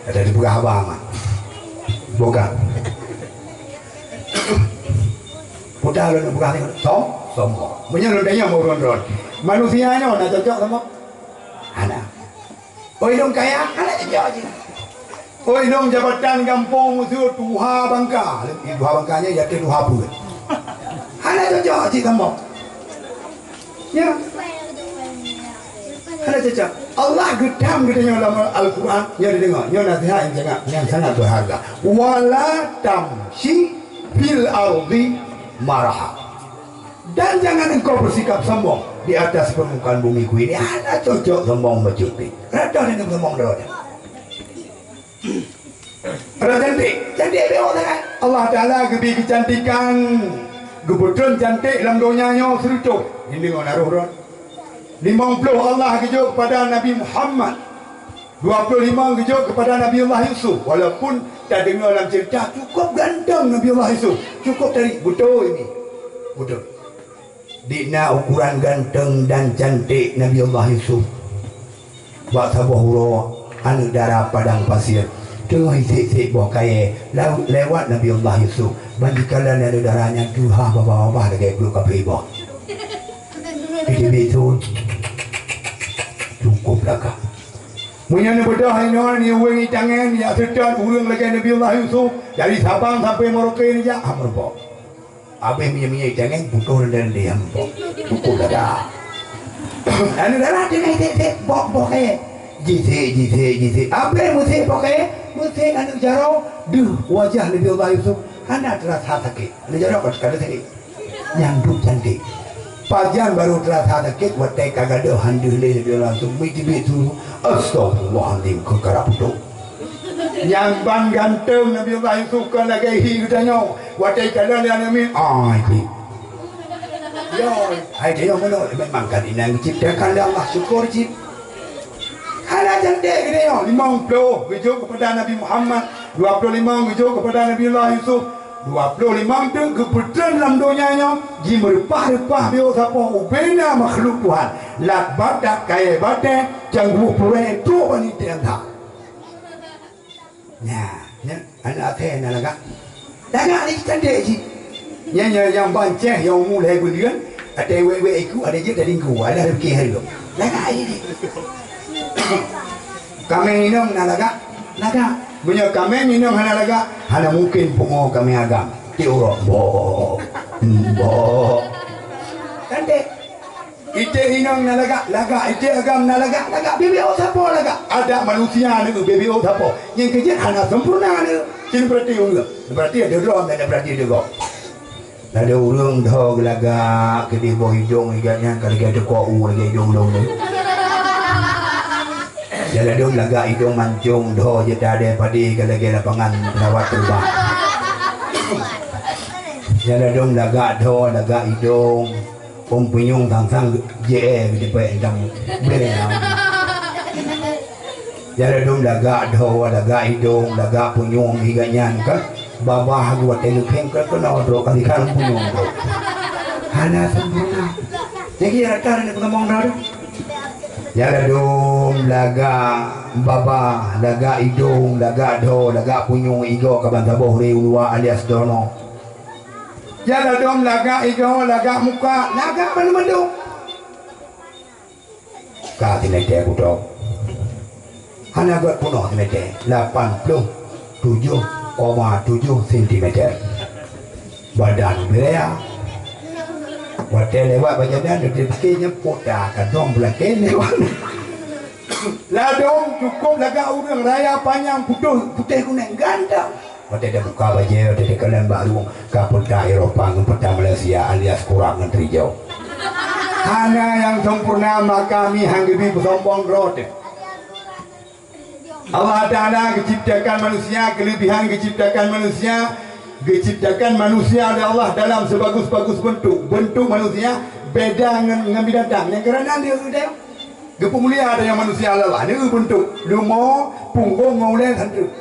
Ada jipeugah haba mak. Bukan. Peugah lôn peugah ni, som-, sombong. Meunyoe lôn tanyong ureueng droe. Manusia nyoe na cocok sombong? Hana. Oi lôn kaya, hana cocok cit. Oi lôn jabatan gampông meuseu tuha bangka. Eh, tuha bangka nyan ya tuha peuet. Hana cocok cit gampông. Ya. Hana cocok. Allah geutam geutanyoe lam Al-Quran, nyoe dideungoe, nyoe nasihat nyang sangat, nyang sangat berharga. Wala tamshi fil ardi maraha. Dan jangan engkau bersikap sombong di atas permukaan bumiku ini. Hana cocok sombong bacut pih. Rata dengan sombong droe. Rata cantik, cantik bewok sangat. Allah Taala geubri keucantikan, geupeutrön cantik lam donya nyoe seureutôh. Ini ngon aroh droe. Limong ploh Allah geujok kepada Nabi Muhammad. Dua ploh limong geujok kepada Nabi Allah Yusuf. Walaupun tadeungoe lam cerita cukup ganteng Nabi Allah Yusuf. Cukup tadi, beutôi ni. Beutôi. Di na ukuran ganteng dan cantik Nabi Allah Yusuf. Bak saboh uroe, aneuk dara padang pasir teungoh isek-sek boh kayèe, lewat Nabi Allah Yusuf. Ban jikalon aneuk dara nyan tuha babah-babah lagèe pluek kaphé boh. Di teubiet su, cukôp lagak. Meunyoe neubeudôh inoe, neuweueng itangen, jak seutôt ureueng lagèe Nabi Allah Yusuf, dari Sabang sampai Merauke neujak, hana meurumpok. Abéh minyeuk-minyeuk itangen, putôh reundi-reundi, hana meurumpok. Cukôp lagak. Aneuk dara teungoh isek-sek boh, boh kayèe. Jisek, jisek, jisek. Abéh meusek boh kayèe, meusek aneuk jaroe, deuh wajah Nabi Allah Yusuf hana teurasa sakét. Aneuk jaroe ka, ka sakét. Nyang duek cantik. Pajan barô teurasa sakét watèe ka gadôh han deuh lé Nabi Allah Yusuf, meuteubiet su, "Astagfirullahalazim," keu karap putôh. Nyang ban ganteng Nabi Allah Yusuf kon lagèe hi geutanyoe. Watèe ikalon lé aneuk miet, ai pih. Yo, hai tanyoe meunoe, memang kan inan diciptakan lé Allah, syukur cit. Hana cantik geutanyoe, limong ploh geujok keupada Nabi Muhammad, dua ploh limong geujok keupada Nabi Allah Yusuf. Dua ploh limong teuk geupeutreun lam donya nyoe, jimeureupah-reupah biôh sapoh ubena makhluk Tuhan. Lat batat, kayèe batèe, cangguh purèe, trok bani teuh that. Nyan, nyan, aneuk asèe na lagak. Lagak ni cantik cit. Nyan, nyan, nyang bancéh, nyang umu lhèe buleuen, watèe wèk-wèk iku, ada jeuet dari inggu, ada rezeki hari tu. Lagak ni. Kaméng inong na lagak? Lagak. Meunyoe kaméng inong hana lagak, hana mungken pungo kaméng agam. Tiep uroe, "Mbok, mbok." Kan dek? Iték inong na lagak, lagak. Iték agam na lagak, lagak. Bibit oh sapo lagak. Adak manusia ni bibit oh sapo. Nyang keujeuet hana sempurna ni. Cuma berarti ureueng. Berarti ada dua, ada berarti ada dua. Ladôm ureueng dho geulagak keudeh boh idong igat nyan ka lagèe teukok u lagèe idong lôn nyoe. Ladôm lagak idong mancong dho jeuet tadé padé ka lagèe lapangan pesawat teubang. Ladôm lagak dho lagak idong, ôm punyueng sang-sang jeuet geuteupèk dang bèe. Ladôm lagak dho, lagak idong, lagak punyueng igat nyan kan. Babah geuh watèe geukheng ka keunoe trok ka ikan punyueng trok. Hana sempurna. Jadi rata hana peutamong dah tu. Ladôm lagak babah, lagak idong, lagak dho, lagak punyueng igoe ka ban saboh ré uluwa alias dono. Ladôm lagak igoe, lagak muka, lagak banmandum. Ka simeter butong. Hana gèt peunoh simeter, lapan ploh tujoh koma tujoh sentimeter. Badan beuraya. Watèe lewat bak jalan, dia pikir nyan pota ka dong beulakèe lewat. Ladôm cukôp lagak ureueng raya panyang putôh putéh kunèng ganteng. Watèe tabuka bajèe, watèe takalon bak rueng, ka peuta Eropa ngon peuta Malaysia alias kurak ngon teurijau. Hana nyang sempurna, maka mi han geubi peusombong droe teuh. Allah Ta'ala geuciptakan manusia, keulebihan geuciptakan manusia, geuciptakan manusia oleh Allah dalam sebagus-bagus bentuk. Bentuk manusia beda ngon, ngon binatang. Nyang keureunan dia, dia. Geupeumulia tanyoe manusia lé Allah, neueu beuntuk, leumo, punggong ngon ulèe santeuek.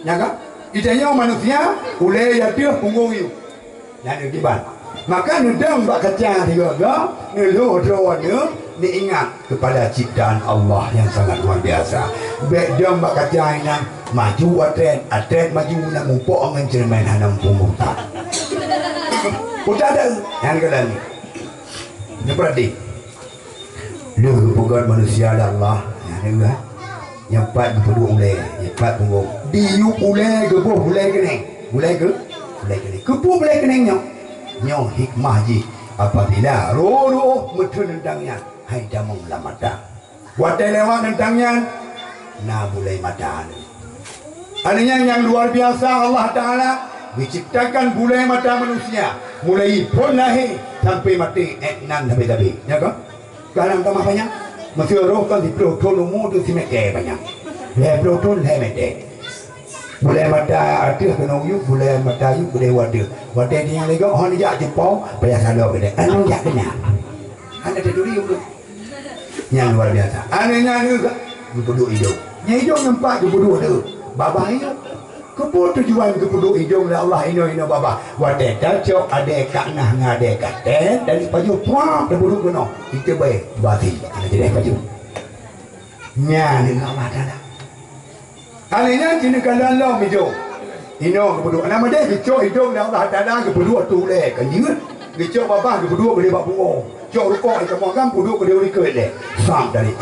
Nyan ka? Di tanyoe manusia, ulèe ateueh, punggong yue. Nyan neukiban. Maka neudong bak kaca sigoe-goe, neulhôh droeneuh, neuingat kepada ciptaan Allah yang sangat luar biasa. Bèk dong bak kaca inan, maju atlet, atlet maju na mupok ngon ceureumen hana muphom murtad. Murtad dah, nyan keunan. Neupeurati. Lheueh geupeugöt manusia lé Allah, nyan deuh, nyang pat geupeuduek ulèe, nyang pat punggong. Diyueb ulèe geuboh bulèe keunèng. Bulèe keu? Bulèe keunèng. Keupeue bulèe keunèng nyoe? Nyoe hikmah jih apabila roh-roh meuteun nyan, hai tamong lam mata. Watèe lewat nyan, na bulèe mata. Aneuk nyan nyang luar biasa, Allah Ta'ala geuciptakan bulèe mata manusia, mulai phon lahé sampai maté, èk nan sabe-sabe. Nyo ka? Dalam tamah panyang, meuseu roh kan siplôh thon umu teuh simeter panyang. Lhèe plôh thon lhèe meter. Bulèe mata ateueh keunoe yub, bulèe mata yub keudeh u ateueh. Watèe di nyang lé gob, hon jak jipong, payah salok keudeh. Anu jak keunan. Hana teuturi yub. Nyan luar biasa. Aneuk nyan geupeuduk idong. Nyan idong nyan pat geupeuduk deuh. Babah idong. Keupeue tujuan geupeuduk idong lé Allah inoe-inoe babah? Watèe tacok adèe ka nah ngon adèe ka tét, dari pajoh puak teupeuduk keunoe. Itu bae basi. Ada jadi pajoh. Nyan Allah Taala. Kali nyan jihnyan kalon lom idong. Inoe geupeuduek. Nama deh geucok idong lé Allah Taala geupeuduek tu ulée ka jeuet. Geucok babah geupeuduek bak buoe. Cok rukok di kamoe agam peuduek keu deuri keu lé. Sam dari.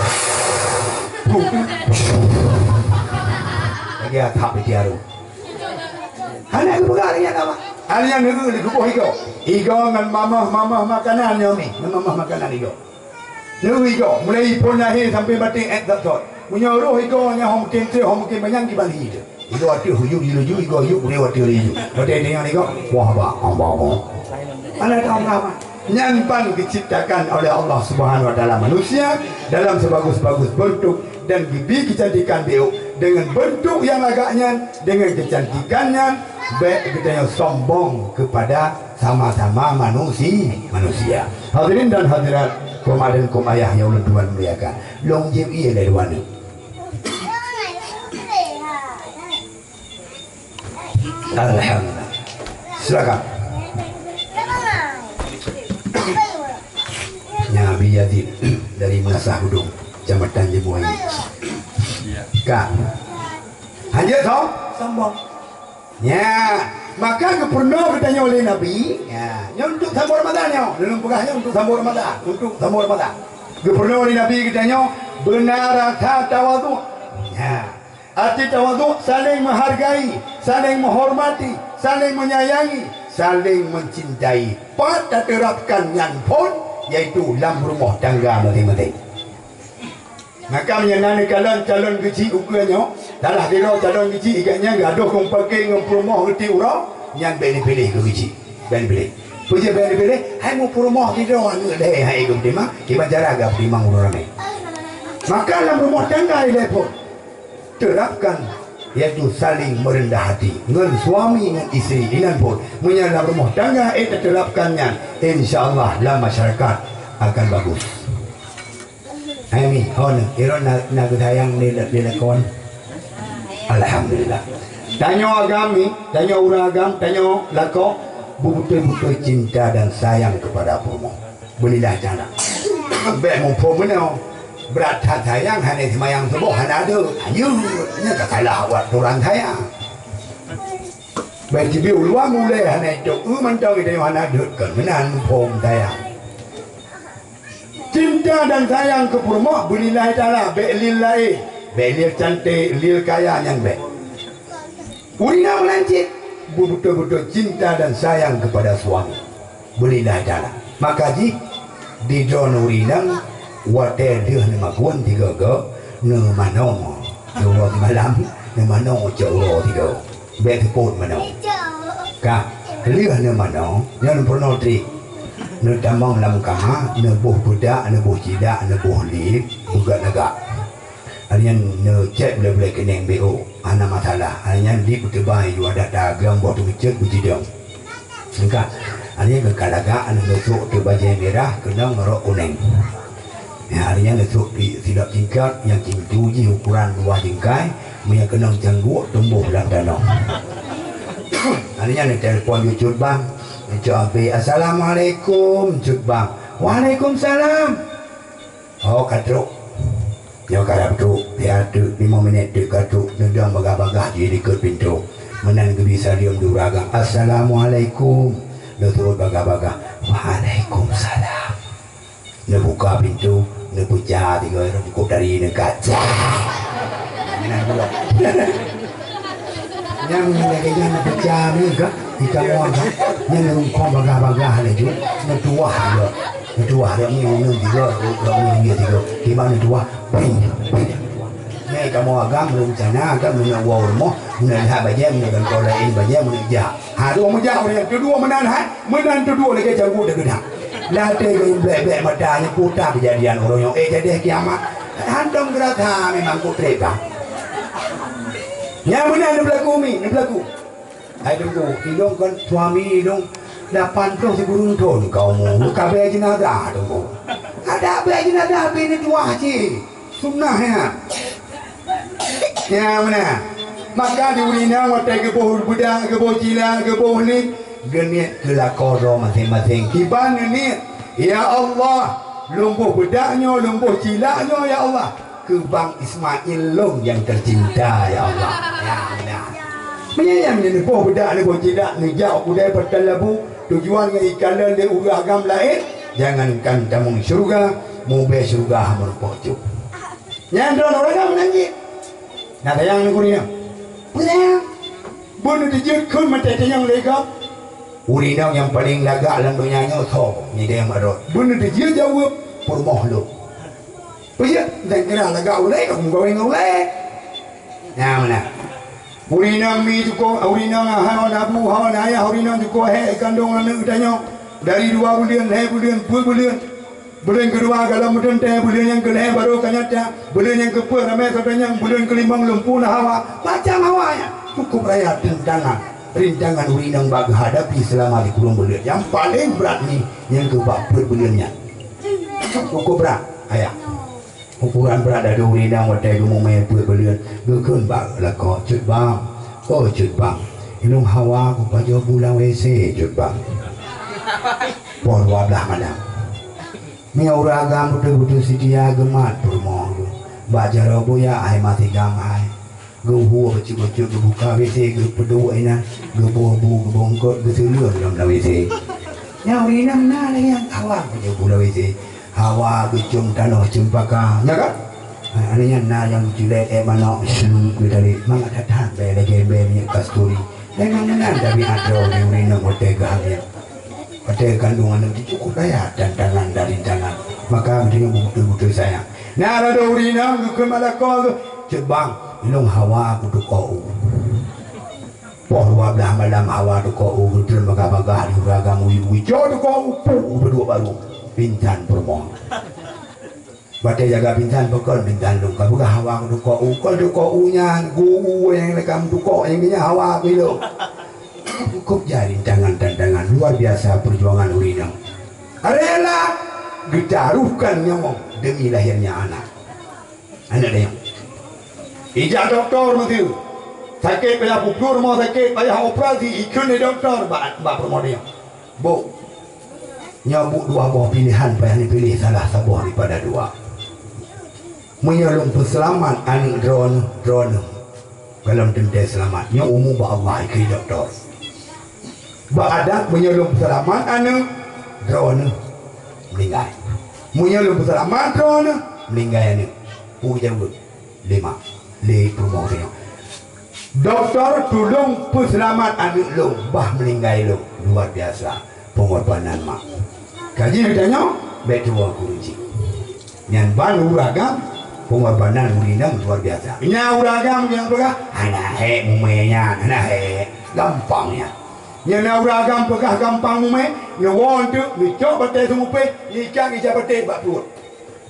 Lagi atak piti aru. Hana geupeugah lagée nyan apa? Hana nyan neu geuboh igoe. Igoe ngon mamah-mamah makanan nyoe mi. Ngon mamah makanan igoe. Neu igoe, mulai phon lahé sampai maté ék that thon. Meunyoe roh igoe nyang hom tem-tem, hom tem manyang kiban hi teuh. Igoe ateueh huyup jilaju, igoe yub ureueng ateueh laju. Watée deungoe igoe, wah bah, hamba Allah. Mana tahu apa? Nyan pan diciptakan oleh Allah Subhanahu wa Taala manusia dalam sebagus-bagus bentuk dan diberi kecantikan biôk dengan bentuk yang agak nyan, dengan kecantikan nyan, bék geutanyoe sombong kepada sama-sama manusi-, manusia. Hadirin dan hadirat, kaum aden kaum ayah nyang ulôn tuan muliakan. Lôn jép ié lé dua nyoe. Alhamdulillah. Silakan. Nya Abi Yazid dari Meunasah Udong, Kecamatan Jemui. Ka. Hanjeuet som-, sombong. Nya, maka geupeurunoe geutanyoe lé Nabi. Nya, nyoe untuk sambot Ramadan nyoe. Lôn peugah nyoe untuk sambot Ramadan, untuk sambot Ramadan. Geupeurunoe lé Nabi geutanyoe beuna rasa tawadhu. Nya. Arti tawadhu, saling menghargai, saling menghormati, saling menyayangi, saling mencintai. Pat taterapkan nyan phon, yaitu lam rumoh tangga maséng-maséng. Maka meunyoe na neukalon calon geuchik ukeue nyoe, salah sidroe calon geuchik, i gobnyan gadôh kompake ngon peurumoh geuti uroe, nyan bék neupiléh keu geuchik. Bék neupiléh. Peue jeuet bék neupiléh? Hai meupeurumoh sidroe aneuk lhèe hai geupeutimang, kiban cara geutimang ureueng ramé. Maka lam rumoh tangga ilèe phon, terapkan, yaitu saling merendah hati ngon suami ngon isteri. Inan phon, meunyoe lam rumoh tangga ék taterapkan nyan, insya Allah lam masyarakat akan bagus. Hai mi, hon, iron na, na geusayang lé, lé lakoe. Alhamdulillah. Tanyoe agam mi, tanyoe ureueng agam, tanyoe lakoe, beutôi-beutôi cinta dan sayang kepada peurumoh. Beulilah jalan. Bék muphom meunoe. Brat that sayang hana seumayang suboh hana deuek. Ayo, nyan ka salah awak turang sayang. Bék jibi uluwa mulai hana itu, eu mantong itu hana deuek kon meunan muphom sayang. Cinta dan sayang keu peurumoh beulilah jalan, bék lil laén, bék lil cantik, lil kaya nyan bék. Ureueng inong meunan cit beutôi-beutôi cinta dan sayang kepada suami. Beulilah jalan. Maka jih di droeneuh ureueng inong watèe lheueh neumagun tiga go, neumanoe. Dua malam neumanoe cok uroe tiga. Bék seupôt manoe. Ka lheueh neumanoe, nyan peurunoe trép. Neutamong lam kama, neuboh peudak, neuboh cilak, neuboh lip, beugat lagak. Hari nyan neucèt bulèe-bulèe keunèng B O, hana masalah. Hari nyan di peuteubai jua data geuh boh teumeucèt beucidong. Singkat, hari nyan geukalagak, neusok teuk bajèe mirah keunong rok kunèng. Ya, hari nyan neusok di silop tingkat nyang cintu jih ukuran dua jingkai, meunyo keunong cangguek tumboh lam tanoh. Hari nyan neutelepon Cut Bang, Cut Abi, "Assalamualaikum, Cut Bang." "Waalaikumsalam." Oh, ka trok. Nyoe ka trok. Ya, trok lima minit trok ka trok. Neudong bagah-bagah jih dikeue pintoe. Meunan geubi saleuem di ureueng agam. "Assalamualaikum." Neuseuôt bagah-bagah. "Waalaikumsalam." Neubuka pintoe, neupeuja tiga rhueng kutari neukaca. Meunan dua. Nyang lagèe nyan neupeugah meuga, ikamoe ka, nyang rungkong bagah-bagah laju, neutuwah juga. Neutuwah, dak ni ureueng tiga, dak ni dia tiga. Kiban neutuwah, ping, ping. Nyan ikamoe agam, reuncana agam, meunan woe rumoh, meunan lihat bajèe, meunan gantoe laén bajèe, meunan jak. Ha, dua meujak ureueng, tu dua meunan, ha? Meunan tu dua lagèe jago dak geudak. Latèe geuh blek-blek mata nyoe puta keujadian uroe nyoe. Eh, jadi kiamat. Hantom geurasa memang ku trép bah. Nyang meunan neubeulaku mi, neubeulaku. Hai Teungku, ilôn kon suami ilôn lapan ploh sikureueng thon ka umu. Ka bèe jeunazah Teungku. Adak bèe jeunazah bèe neutuwah cit. Sunnah nyan. Nyan meunan. Maka di ureueng inong watèe geuboh beudak, geuboh cilak, geuboh lip, geuniet keu lakoe droe maséng-maséng. Kiban neuniet, "Ya Allah, lôn boh beudak nyoe, lôn boh cilak nyoe, ya Allah." Keu Bang Ismail lôn nyang teucinta, ya Allah. Ya Allah. Meunyoe nyang neupôh beudak, neupôh ceudak, neujak u kudai Pantai Labu, tujuan ngon ikalon lé ureueng agam laén, jangankan tamong syeuruga, mubée syeuruga hana meurumpok cok. Nyan droeneuh ureueng agam meunan jih. Na sayang ngon ureueng nyan. Peue sayang? Beuneuh teujeuet kheun maté tanyong lé gob. Ureueng inong nyang paleng lagak lam donya nyoe soe? Nidée Mat Rot. Beuneuh teujeuet jaweueb, peurumoh lôn. Peue jeuet? Dan kira lagak ulée ka meugawen ngon ulée. Nyang mana? Ureueng inong mi tukoh, ureueng inong hawa nabu, hawa nayah, ureueng inong tukoh hék kandong aneuk geutanyoe. Dari dua buleuen, lhée buleuen, peuet buleuen. Buleuen keudua galom meuteuntée, buleuen nyang keulhée barô ka nyata, buleuen nyang keupeuet ramé sapeue nyang, buleuen keulimong lumpu na hawa, macam hawa nyan. Cukup raya rintangan, rintangan ureueng inong bak geuhadapi seulama sikureueng buleuen. Nyang paleng brat ni nyang keu bak peuet buleuen nyan. Cukup brat, ayah. Ukuran brat ladôm ureueng inong watée geumumé peuet buleuen, geukheun bak lakoe, "Cut Bang, oh Cut Bang, inong hawa kupajoh bu lam W C, Cut Bang." Poh dua blaih malam. Meunyoe ureueng agam beutôi-beutôi seutia geumat peurumoh geuh, bak jaroe buya hai masigam hai. Geuhue bacut-bacut geubuka W C, geupeuduek inan, geuboh bu, geubungkot, geuseuleum lom lam W C. Nyan ureueng inong na lagée nyan hawa geujoh bu lam W C. Hawa geucom tanoh cempaka, nya kan? Ha, nyan na nyang geuculek ék manok, syeurup geutali. Mangat that-that bèe lagée bèe minyeuk kasturi. Memang meunan tabiat droe ureueng inong watée geuhamé. Watée kandong aneuk cukup raya tantangan dan rintangan. Maka geutanyoe beutôi-beutôi sayang. Na ladôm ureueng inong geukheun bak lakoe geuh, "Cut Bang, ilong hawa kutukoe u." Poh dua blaih malam hawa tukoe u, geutreun bagah-bagah di ureueng agam uyu-uyu, "Cok tukoe u, puek u peuduek barô." Pingsan peurumoh. Watée jaga pingsan, pakon pingsan lom. Ka peugah hawa kutukoe u, kon tukoe u nyan, gu-gu nyang lekam tukoe nyang nyan hawa keu ilong. Cukup jai rintangan-tantangan, luar biasa perjuangan ureueng inong. Rela geutarôhkan nyawöng demi lahirnya anak. Aneuk dayang. Ijak dokto meuseu. Sakét payah peuplôh rumoh sakét, payah operasi, ikheun lé dokto bak, bak peurumoh dayang. Bu, nyoe bu dua boh piléhan payah neupiléh salah saboh daripada dua. Meunyoe lôn peuseulamat aneuk droeneuh, droeneuh galom teuntée seulamat. Nyoe umu bak Allah, ikheun dokto. Bak adat, meunyoe lôn peuseulamat aneuk, droeneuh meuninggai. Meunyoe lôn peuseulamat droeneuh, meuninggai aneuk. Peue jaweueb? Lima. Lé peurumoh tanyoe. Dokto tulông peuseulamat aneuk lôn bah meuninggai lôn. Luar biasa pengorbanan mak. Ka jih geutanyoe, bék tuwoe gureueng jih. Nyan ban ureueng agam, pengorbanan ureueng inong luar biasa. Nyan ureueng agam nyang peugah, "Hana hék mumé nyan, hana hék. Gampang nyan." Nyan na ureueng agam peugah gampang mumé, neuwoe eunteuk, neucok batée seumupéh, neuikat ija batée bak pruet.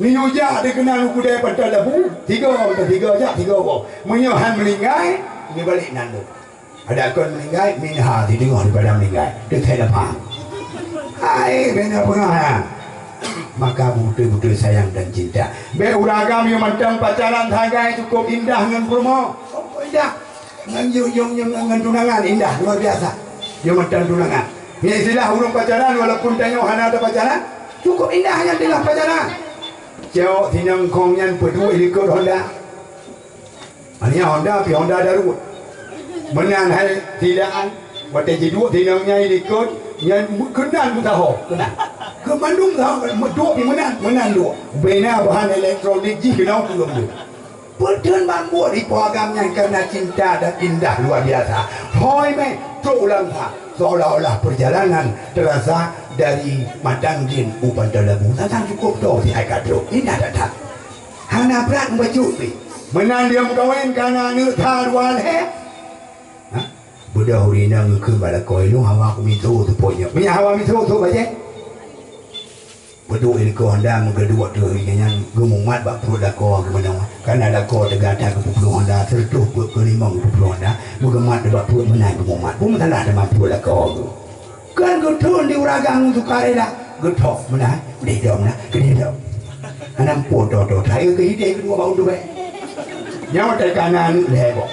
Neuyue jak dikeunan u keudée Pantai Labu, tiga, tiga jak, tiga woe. Meunyoe han meuninggai, neubalek nan lôn. Adak kon meuninggai, minha, sideungoh daripada meuninggai. Teuthée na pham. Hai, bena peungahan. Maka beutôi-beutôi sayang dan cinta. Bék ureueng agam yue mantong pacaran sagai cukup indah ngon peurumoh. Oh, indah. Ngon yue, yue, yue ngon tunangan indah, luar biasa. Yue mantong tunangan. Nyan istilah ureueng pacaran, walaupun tanyoe hana tapacaran, cukup indah nyan teungoh pacaran. Cok sinong kong nyan peuduek likot Honda. Aneuk Honda, pih Honda daruet. Meunan hai sidaan, watée jiduek sinong nyan likot, nyan keunan meusaho, keunan. Keu mandum saho, duek pih meunan, meunan duek. Bena bahan elektronik jih keunoe keu lôn. Peuteun ban buet ipo agam nyan karena cinta dan indah luar biasa. Hôi meh, trok u lam sa, seolah-olah perjalanan terasa dari Matang Dien u Pantai Labu. Sang-sang cukup to si hai ka trok. Indah that-that. Hana brat meubacut pih. Meunan dia meukawen ka na aneuk sa dua lhée. Ha? Beudôh ureueng inong geukheun bak lakoe, "Ilong hawa kumiso seupôt nyoe." Meunyo hawa miso, sôk bajée. Peuduek likot Honda meugeudok teuh nyan geumumat bak pruet lakoe geumeunong. Kana lakoe teuga that geupeuplôh Honda, sireutôh peuet peuet limong geupeuplôh Honda, meugeumat bak pruet meunan geumumat. Peue meusalah teuma pruet lakoe geuh? Kan geuthon di ureueng agam sukarela, geuthok meunan, keudeh dok meunan, keudeh dok. Hana muphom tô-tô, that keu hideh keudua bak untôe. Nyoe teuka na aneuk lhée boh.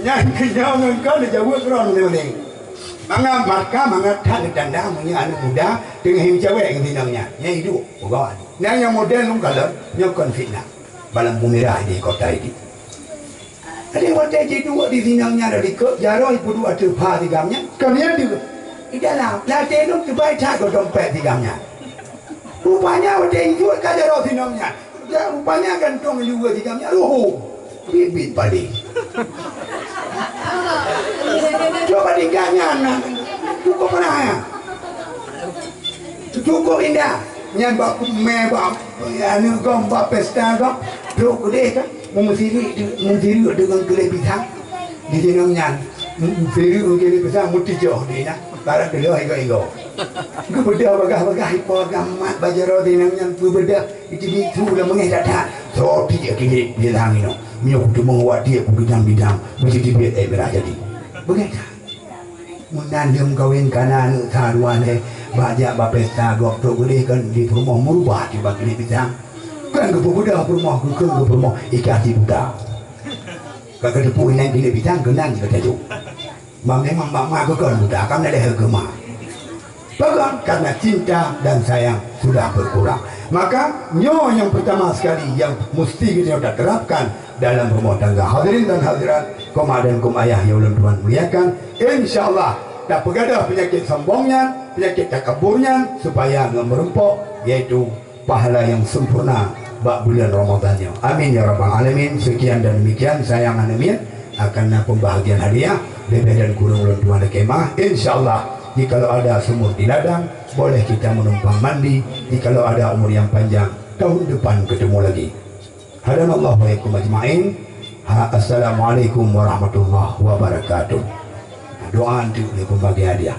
Nyan keu nyoe ngon kon neujaweueb keudroe lé-lé. Mangat maka mangat that geutanda meunyoe aneuk muda teungoh meucawék ngon inong nyan. Nyan iduek, peugah. Nyan nyang model lôn kalon, nyoe kon fitnah. Balam bumirah di kota ini. Ada watèe jiduek di sinong nyan di likot, jaroe peuduek ateueh pha sigam nyan, kon nyan deuh. Di dalam, latèe lôn teubai that goh dompet sigam nyan. Rupanya watèe jiduek ka jaroe sinong nyan. Dan rupanya gantong luweue sigam nyan, roh. Bit-bit padé. Cuba tingkat nyan, nah. Cukup pernah ya. Cukup indah. Nyan bak mè, bak aneuk gob, bak pesta gob. Trok keudeh kan. Meusiri, meusiri deungon keuleh pisang. Di sinong nyan. Meusiri deungon keuleh pisang, meutujoh di na. Barang keudeh igo-igo. Geubeudôh bagah-bagah, ipo gamat bajaro di sinong nyan, geubeudôh. Itu bitu lah mengeh that-that. Soti ya kini bilang ino. Nyoe kutu menguat dia kutu bidang-bidang. Mesti dibiet eh merah jadi. Begitu. Meunan lheueh meukawen kana aneuk sa dua lé, bak jak bak pesta gob trok geudeh kan di peurumoh meurubah tiba geudeh pisang. Kan geupeubeudôh peurumoh, geukheun keu peurumoh, ikah si buta. Ka geuteupeue inan geudeh pisang keunan ka tajok. Ma memang mak ma geukheun buta, kan ada hareuga ma. Pakon? Karena cinta dan sayang sudah berkurang. Maka nyoe yang pertama sekali yang mesti kita terapkan dalam rumah tangga. Hadirin dan hadirat, koma dan kom ayah yang ulôn tuan muliakan, insya Allah tapeugadôh penyakit sombong nyan, penyakit takabur nyan supaya ngon meureumpok, yaitu pahala yang sempurna bak bulan Ramadan nyoe. Amin ya rabbal alamin. Sekian dan demikian, sayang aneuk miet akan na pembahagian hadiah lebih dan kurang ulôn tuan lakèe meu'ah. Insya Allah, jikalau ada sumur di ladang, boleh kita menumpang mandi. Jikalau ada umur yang panjang, tahun depan ketemu lagi. Hadanallahu wa iyyakum ajma'in. Ha, assalamualaikum warahmatullahi wabarakatuh. Doa untuk pembagian hadiah.